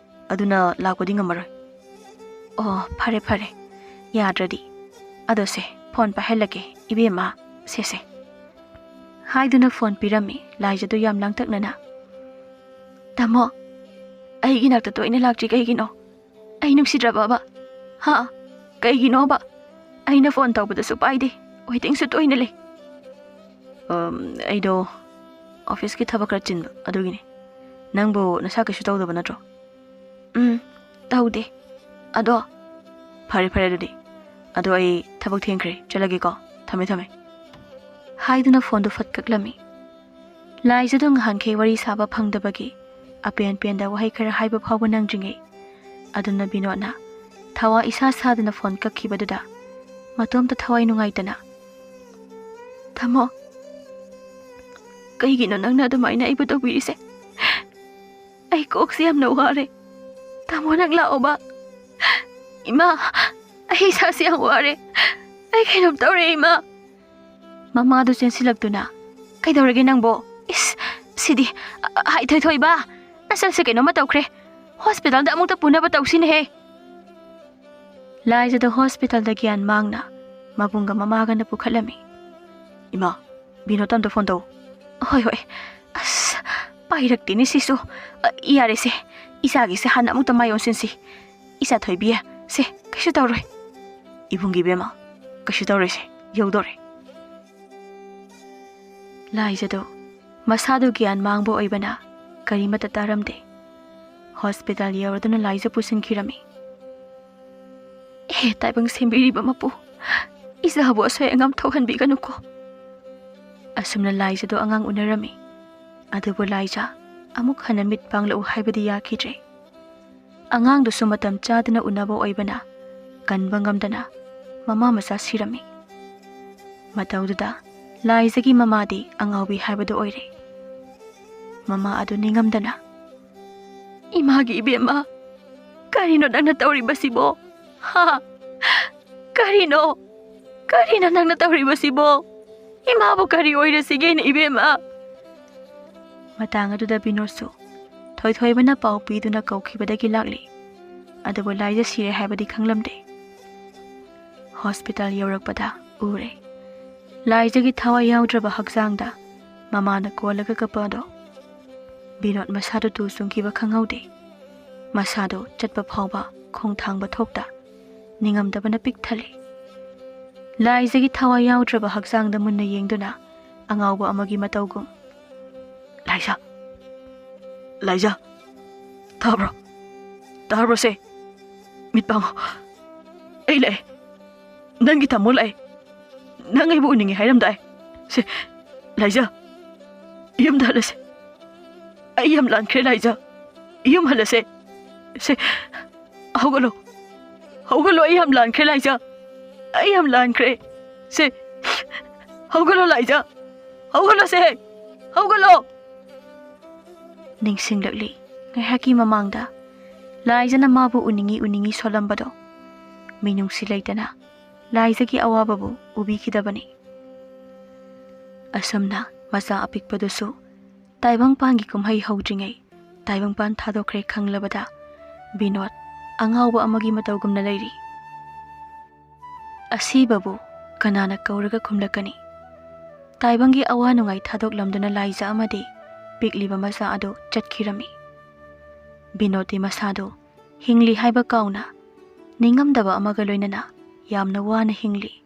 ꯑꯗꯨꯅ ꯂꯥꯛꯄꯗꯤ ꯉꯝꯃꯔꯣꯏ꯫" "ꯑꯣ, ꯐꯔꯦ ꯐꯔꯦ, ꯌꯥꯗ꯭ꯔꯗꯤ꯫ ꯑꯗꯣ ꯁꯦ, ꯐꯣꯟ ꯄꯥꯏꯍꯜꯂꯒꯦ, ꯏꯕꯦꯝꯃ, ꯁꯦ ꯁꯦ꯫" ꯍꯥꯏꯗꯨꯅ ꯐꯣꯟ ꯄꯤꯔꯝꯃꯤ ꯂꯥꯏꯖꯗꯨ ꯌꯥꯝ ꯂꯥꯡꯇꯛꯅꯅ꯫ "ꯇꯥꯃꯣ, ꯑꯩꯒꯤ ꯅꯥꯛꯇ ꯇꯣꯏꯅ ꯂꯥꯛꯇ꯭ꯔꯤ ꯀꯩꯒꯤꯅꯣ? ꯑꯩ ꯅꯨꯡꯁꯤꯗ꯭ꯔꯕꯕ? ꯍꯥ? ꯀꯩꯒꯤꯅꯣꯕ? ꯑꯩꯅ ꯐꯣꯟ ꯇꯧꯕꯗꯁꯨ ꯄꯥꯏꯗꯦ, ꯋꯦꯇꯤꯡꯁꯨ ꯇꯣꯏꯅ ꯂꯩ꯫" "ꯑꯝ, ꯑꯩꯗꯣ ꯑꯣꯐꯤꯁꯀꯤ ꯊꯕꯛ ꯈꯔ ꯆꯤꯟꯕ ꯑꯗꯨꯒꯤꯅꯦ꯫ ꯅꯪꯕꯨ ꯅꯁꯥ ꯀꯩꯁꯨ ꯇꯧꯗꯕ ꯅꯠꯇ꯭ꯔꯣ?" "ꯎꯝ, ꯇꯧꯗꯦ꯫ ꯑꯗꯣ..." "ꯐꯔꯦ ꯐꯔꯦ ꯑꯗꯨꯗꯤ꯫ ꯑꯗꯣ ꯑꯩ ꯊꯕꯛ ꯊꯦꯡꯈ꯭ꯔꯦ, ꯆꯠꯂꯒꯦꯀꯣ꯫ ꯊꯝꯃꯦ ꯊꯝꯃꯦ꯫" ꯍꯥꯏꯗꯨꯅ ꯐꯣꯟꯗꯨ ꯐꯠ ꯀꯛꯂꯝꯃꯤ꯫ ꯂꯥꯏꯖꯗꯣ ꯉꯍꯥꯟꯈꯩ ꯋꯥꯔꯤ ꯁꯥꯕ ꯐꯪꯗꯕꯒꯤ ꯑꯄꯦꯟ ꯄꯦꯟꯗ ꯋꯥꯍꯩ ꯈꯔ ꯍꯥꯏꯕ ꯐꯥꯎꯕ ꯅꯪꯗ꯭ꯔꯤꯉꯩ ꯑꯗꯨꯅ ꯕꯤꯅꯣꯗꯅ ꯊꯋꯥ ꯏꯁꯥ ꯁꯥꯗꯅ ꯐꯣꯟ ꯀꯛꯈꯤꯕꯗꯨꯗ ꯃꯇꯣꯝꯇ ꯊꯋꯥꯏ ꯅꯨꯡꯉꯥꯏꯇꯅ, "ꯇꯥꯃꯣ, ꯀꯩꯒꯤꯅꯣ ꯅꯪꯅ ꯑꯗꯨꯃꯥꯏꯅ ꯑꯩꯕꯨ ꯇꯧꯕꯤꯔꯤꯁꯦ? ꯑꯩ ꯀꯣꯛꯁꯦ ꯌꯥꯝꯅ ꯋꯥꯔꯦ꯫ ꯇꯥꯃꯣ, ꯅꯪ ꯂꯥꯛꯑꯣꯕ꯫ ꯏꯃꯥ, ꯑꯩ ꯏꯁꯥꯁꯦ ꯌꯥꯝ ꯋꯥꯔꯦ꯫ ꯑꯩ ꯀꯩꯅꯣꯝ ꯇꯧꯔꯦ, ꯏꯃꯥ꯫" ꯃꯃꯥꯗꯨ ꯆꯦꯟꯁꯤꯜꯂꯛꯇꯨꯅ, "ꯀꯩꯗꯧꯔꯒꯦ ꯅꯪꯕꯣ? ꯏꯁ, ꯁꯤꯗꯤ, ꯑ, ꯑ, ꯍꯥꯏ, ꯊꯣꯏꯊꯣꯏꯕ, ꯅꯆꯟꯁꯦ ꯀꯩꯅꯣꯝꯃ ꯇꯧꯈ꯭ꯔꯦ꯫ ꯍꯣꯁꯄꯤꯇꯥꯜꯗ ꯑꯃꯨꯛꯇ ꯄꯨꯅꯕ ꯇꯧꯁꯤꯅꯦꯍꯦ꯫" ꯂꯥꯏꯖꯗꯣ ꯍꯣꯁꯄꯤꯇꯥꯜꯗ ꯒ꯭ꯌꯥꯟ ꯃꯥꯡꯅ ꯃꯕꯨꯡꯒ ꯃꯃꯥꯒꯅ ꯄꯨꯈꯠꯂꯝꯃꯤ꯫ "ꯏꯃꯥ, ꯕꯤꯅꯣꯗꯇ ꯑꯝꯇ ꯐꯣꯟ ꯇꯧ꯫" "ꯍꯣꯏ, ꯍꯣꯏ꯫" ꯑꯁ, ꯄꯥꯏꯔꯛꯇꯦꯅꯦ ꯁꯤꯁꯨ꯫ ꯑ, ꯌꯥꯔꯦꯁꯦ, ꯏꯆꯥꯒꯤꯁꯦ ꯍꯥꯟꯅ ꯑꯃꯨꯛꯇ ꯃꯥꯏ ꯑꯣꯟꯁꯤꯟꯁꯤ꯫ ꯏꯆꯥ ꯊꯣꯏꯕꯤ, ꯁꯦ, ꯀꯩꯁꯨ ꯇꯧꯔꯣꯏ꯫ "ꯏꯕꯨꯡꯒꯤ ꯏꯕꯦꯝꯃ, ꯀꯩꯁꯨ ꯇꯧꯔꯣꯏꯁꯦ, ꯌꯧꯗꯣꯔꯦ꯫" ꯂꯥꯏꯖꯗꯣ ꯃꯁꯥꯗꯨ ꯒ꯭ꯌꯥꯟ ꯃꯥꯡꯕ ꯑꯣꯏꯕꯅ ꯀꯔꯤꯃꯠꯇ ꯇꯥꯔꯝꯗꯦ꯫ ꯍꯣꯁꯄꯤꯇꯥꯜ ꯌꯧꯔꯗꯨꯅ ꯂꯥꯏꯖ ꯄꯨꯁꯤꯟꯈꯤꯔꯝꯃꯤ꯫ "ꯍꯦ ꯇꯥꯏꯕꯪ ꯁꯦꯝꯕꯤꯔꯤꯕ ꯃꯄꯨ, ꯏꯆꯥꯕꯨ ꯑꯁꯣꯏ ꯑꯉꯥꯝ ꯊꯣꯛꯍꯟꯕꯤꯒꯅꯨꯀꯣ꯫" ꯑꯁꯨꯝꯅ ꯂꯥꯏꯖꯗꯣ ꯑꯉꯥꯡ ꯎꯅꯔꯝꯃꯤ꯫ ꯑꯗꯨꯕꯨ ꯂꯥꯏꯖ ꯑꯃꯨꯛ ꯍꯟꯅ ꯃꯤꯠ ꯄꯥꯡꯂꯛꯎ ꯍꯥꯏꯕꯗꯤ ꯌꯥꯈꯤꯗ꯭ꯔꯦ꯫ ꯑꯉꯥꯡꯗꯨꯁꯨ ꯃꯇꯝ ꯆꯥꯗꯅ ꯎꯅꯕ ꯑꯣꯏꯕꯅ ꯀꯟꯕ ꯉꯝꯗꯅ ꯃꯃꯥ ꯃꯆꯥ ꯁꯤꯔꯝꯃꯤ꯫ ꯃꯇꯧꯗꯨꯗ ꯂꯥꯏꯖꯒꯤ ꯃꯃꯥꯗꯤ ꯑꯉꯥꯎꯕꯤ ꯍꯥꯏꯕꯗꯨ ꯑꯣꯏꯔꯦ꯫ ꯃꯃꯥ ꯑꯗꯨ ꯅꯤꯡꯉꯝꯗꯅ, "ꯏꯃꯥꯒꯤ ꯏꯕꯦꯝꯃ, ꯀꯔꯤꯅꯣ ꯅꯪꯅ ꯇꯧꯔꯤꯕꯁꯤꯕꯣ? ꯍꯥ? ꯀꯔꯤꯅꯣ? ꯀꯔꯤꯅꯣ ꯅꯪꯅ ꯇꯧꯔꯤꯕꯁꯤꯕꯣ? ꯏꯃꯥꯕꯨ ꯀꯔꯤ ꯑꯣꯏꯔꯁꯤꯒꯦꯅꯦ ꯏꯕꯦꯝꯃ?" ꯃꯇꯥꯡ ꯑꯗꯨꯗ ꯕꯤꯅꯣꯗꯁꯨ ꯊꯣꯏꯊꯣꯏꯕꯅ ꯄꯥꯎ ꯄꯤꯗꯨꯅ ꯀꯧꯈꯤꯕꯗꯒꯤ ꯂꯥꯛꯂꯤ꯫ ꯑꯗꯨꯕꯨ ꯂꯥꯏꯖ ꯁꯤꯔꯦ ꯍꯥꯏꯕꯗꯤ ꯈꯪꯂꯝꯗꯦ꯫ ꯍꯣꯁꯄꯤꯇꯥꯜ ꯌꯧꯔꯛꯄꯗ ꯎꯔꯦ꯫ ꯂꯥꯏꯖꯒꯤ ꯊꯋꯥꯏ ꯌꯥꯎꯗ꯭ꯔꯕ ꯍꯛꯆꯥꯡꯗ ꯃꯃꯥꯅ ꯀꯣꯜꯂꯒ ꯀꯞꯄ ꯑꯗꯣ ꯕꯤꯅꯣꯗ ꯃꯁꯥꯗꯨ ꯇꯨ ꯆꯨꯡꯈꯤꯕ ꯈꯪꯍꯧꯗꯦ꯫ ꯃꯁꯥꯗꯨ ꯆꯠꯄ ꯐꯥꯎꯕ ꯈꯣꯡꯊꯥꯡꯕ ꯊꯣꯛꯇ ꯅꯤꯡꯉꯝꯗꯕꯅ ꯄꯤꯛ ꯊꯜꯂꯤ꯫ ꯂꯥꯏꯖꯒꯤ ꯊꯋꯥꯏ ꯌꯥꯎꯗ꯭ꯔꯕ ꯍꯛꯆꯥꯡꯗ ꯃꯨꯟꯅ ꯌꯦꯡꯗꯨꯅ ꯑꯉꯥꯎꯕ ꯑꯃꯒꯤ ꯃꯇꯧꯒꯨꯝ, "ꯂꯥꯏꯖ! ꯂꯥꯏꯖ! ꯇꯥꯕ꯭ꯔꯣ? ꯇꯥꯕ꯭ꯔꯣ ꯁꯦ? ꯃꯤꯠ ꯄꯥꯡꯉꯣ꯫ ꯑꯩ ꯂꯥꯛꯑꯦ꯫ ꯅꯪꯒꯤ ꯇꯥꯃꯣ ꯂꯥꯛꯑꯦ꯫ ꯅꯪ ꯑꯩꯕꯨ ꯎꯅꯤꯡꯉꯦ ꯍꯥꯏꯔꯝꯗꯥꯏ? ꯁꯦ, ꯂꯥꯏꯖ, ꯌꯨꯝꯗ ꯍꯜꯂꯁꯦ꯫ ꯑꯩ ꯌꯥꯝ ꯂꯥꯟꯈ꯭ꯔꯦ ꯂꯥꯏꯖ꯫ ꯌꯨꯝ ꯍꯜꯂꯁꯦ꯫ ꯁꯦ, ꯍꯧꯒꯠꯂꯣ꯫ ꯍꯧꯒꯠꯂꯣ, ꯑꯩ ꯌꯥꯝ ꯂꯥꯟꯈ꯭ꯔꯦ ꯂꯥꯏꯖ꯫ ꯑꯩ ꯌꯥꯝ ꯂꯥꯟꯈ꯭ꯔꯦ꯫ ꯁꯦ, ꯍꯧꯒꯠꯂꯣ ꯂꯥꯏꯖ꯫ ꯍꯧꯒꯠꯂꯣꯁꯦ꯫ ꯍꯧꯒꯠꯂꯣ꯫" ꯅꯤꯡꯁꯤꯡꯂꯛꯂꯤ ꯉꯥꯏꯍꯥꯛꯀꯤ ꯃꯃꯥꯡꯗ ꯂꯥꯏꯖꯅ ꯃꯥꯕꯨ ꯎꯅꯤꯡꯏ ꯎꯅꯤꯡꯏ ꯁꯣꯜꯂꯝꯕꯗꯣ꯫ ꯃꯤꯅꯨꯡꯁꯤ ꯂꯩꯇꯅ ꯂꯥꯏꯖꯒꯤ ꯑꯋꯥꯕꯕꯨ ꯎꯕꯤꯈꯤꯗꯕꯅꯤ꯫ ꯑꯁꯨꯝꯅ ꯃꯆꯥ ꯑꯄꯤꯛꯄꯗꯨꯁꯨ ꯇꯥꯏꯕꯪꯄꯥꯟꯒꯤ ꯀꯨꯝꯍꯩ ꯍꯧꯗ꯭ꯔꯤꯉꯩ ꯇꯥꯏꯕꯪꯄꯥꯟ ꯊꯥꯗꯣꯛꯈ꯭ꯔꯦ ꯈꯪꯂꯕꯗ ꯕꯤꯅꯣꯗ ꯑꯉꯥꯎꯕ ꯑꯃꯒꯤ ꯃꯇꯧꯒꯨꯝꯅ ꯂꯩꯔꯤ꯫ ꯑꯁꯤꯕꯕꯨ ꯀꯅꯥꯅ ꯀꯧꯔꯒ ꯈꯨꯝꯂꯛꯀꯅꯤ? ꯇꯥꯏꯕꯪꯒꯤ ꯑꯋꯥ ꯅꯨꯡꯉꯥꯏ ꯊꯥꯗꯣꯛꯂꯝꯗꯨꯅ ꯂꯥꯏꯖ ꯑꯃꯗꯤ ꯄꯤꯛꯂꯤꯕ ꯃꯆꯥ ꯑꯗꯨ ꯆꯠꯈꯤꯔꯝꯃꯤ꯫ ꯕꯤꯅꯣꯗꯇꯤ ꯃꯁꯥꯗꯨ ꯍꯤꯡꯂꯤ ꯍꯥꯏꯕ ꯀꯥꯎꯅ ꯅꯤꯡꯉꯝꯗꯕ ꯑꯃꯒ ꯂꯣꯏꯅꯅ ꯌꯥꯝꯅ ꯋꯥꯅ ꯍꯤꯡꯂꯤ꯫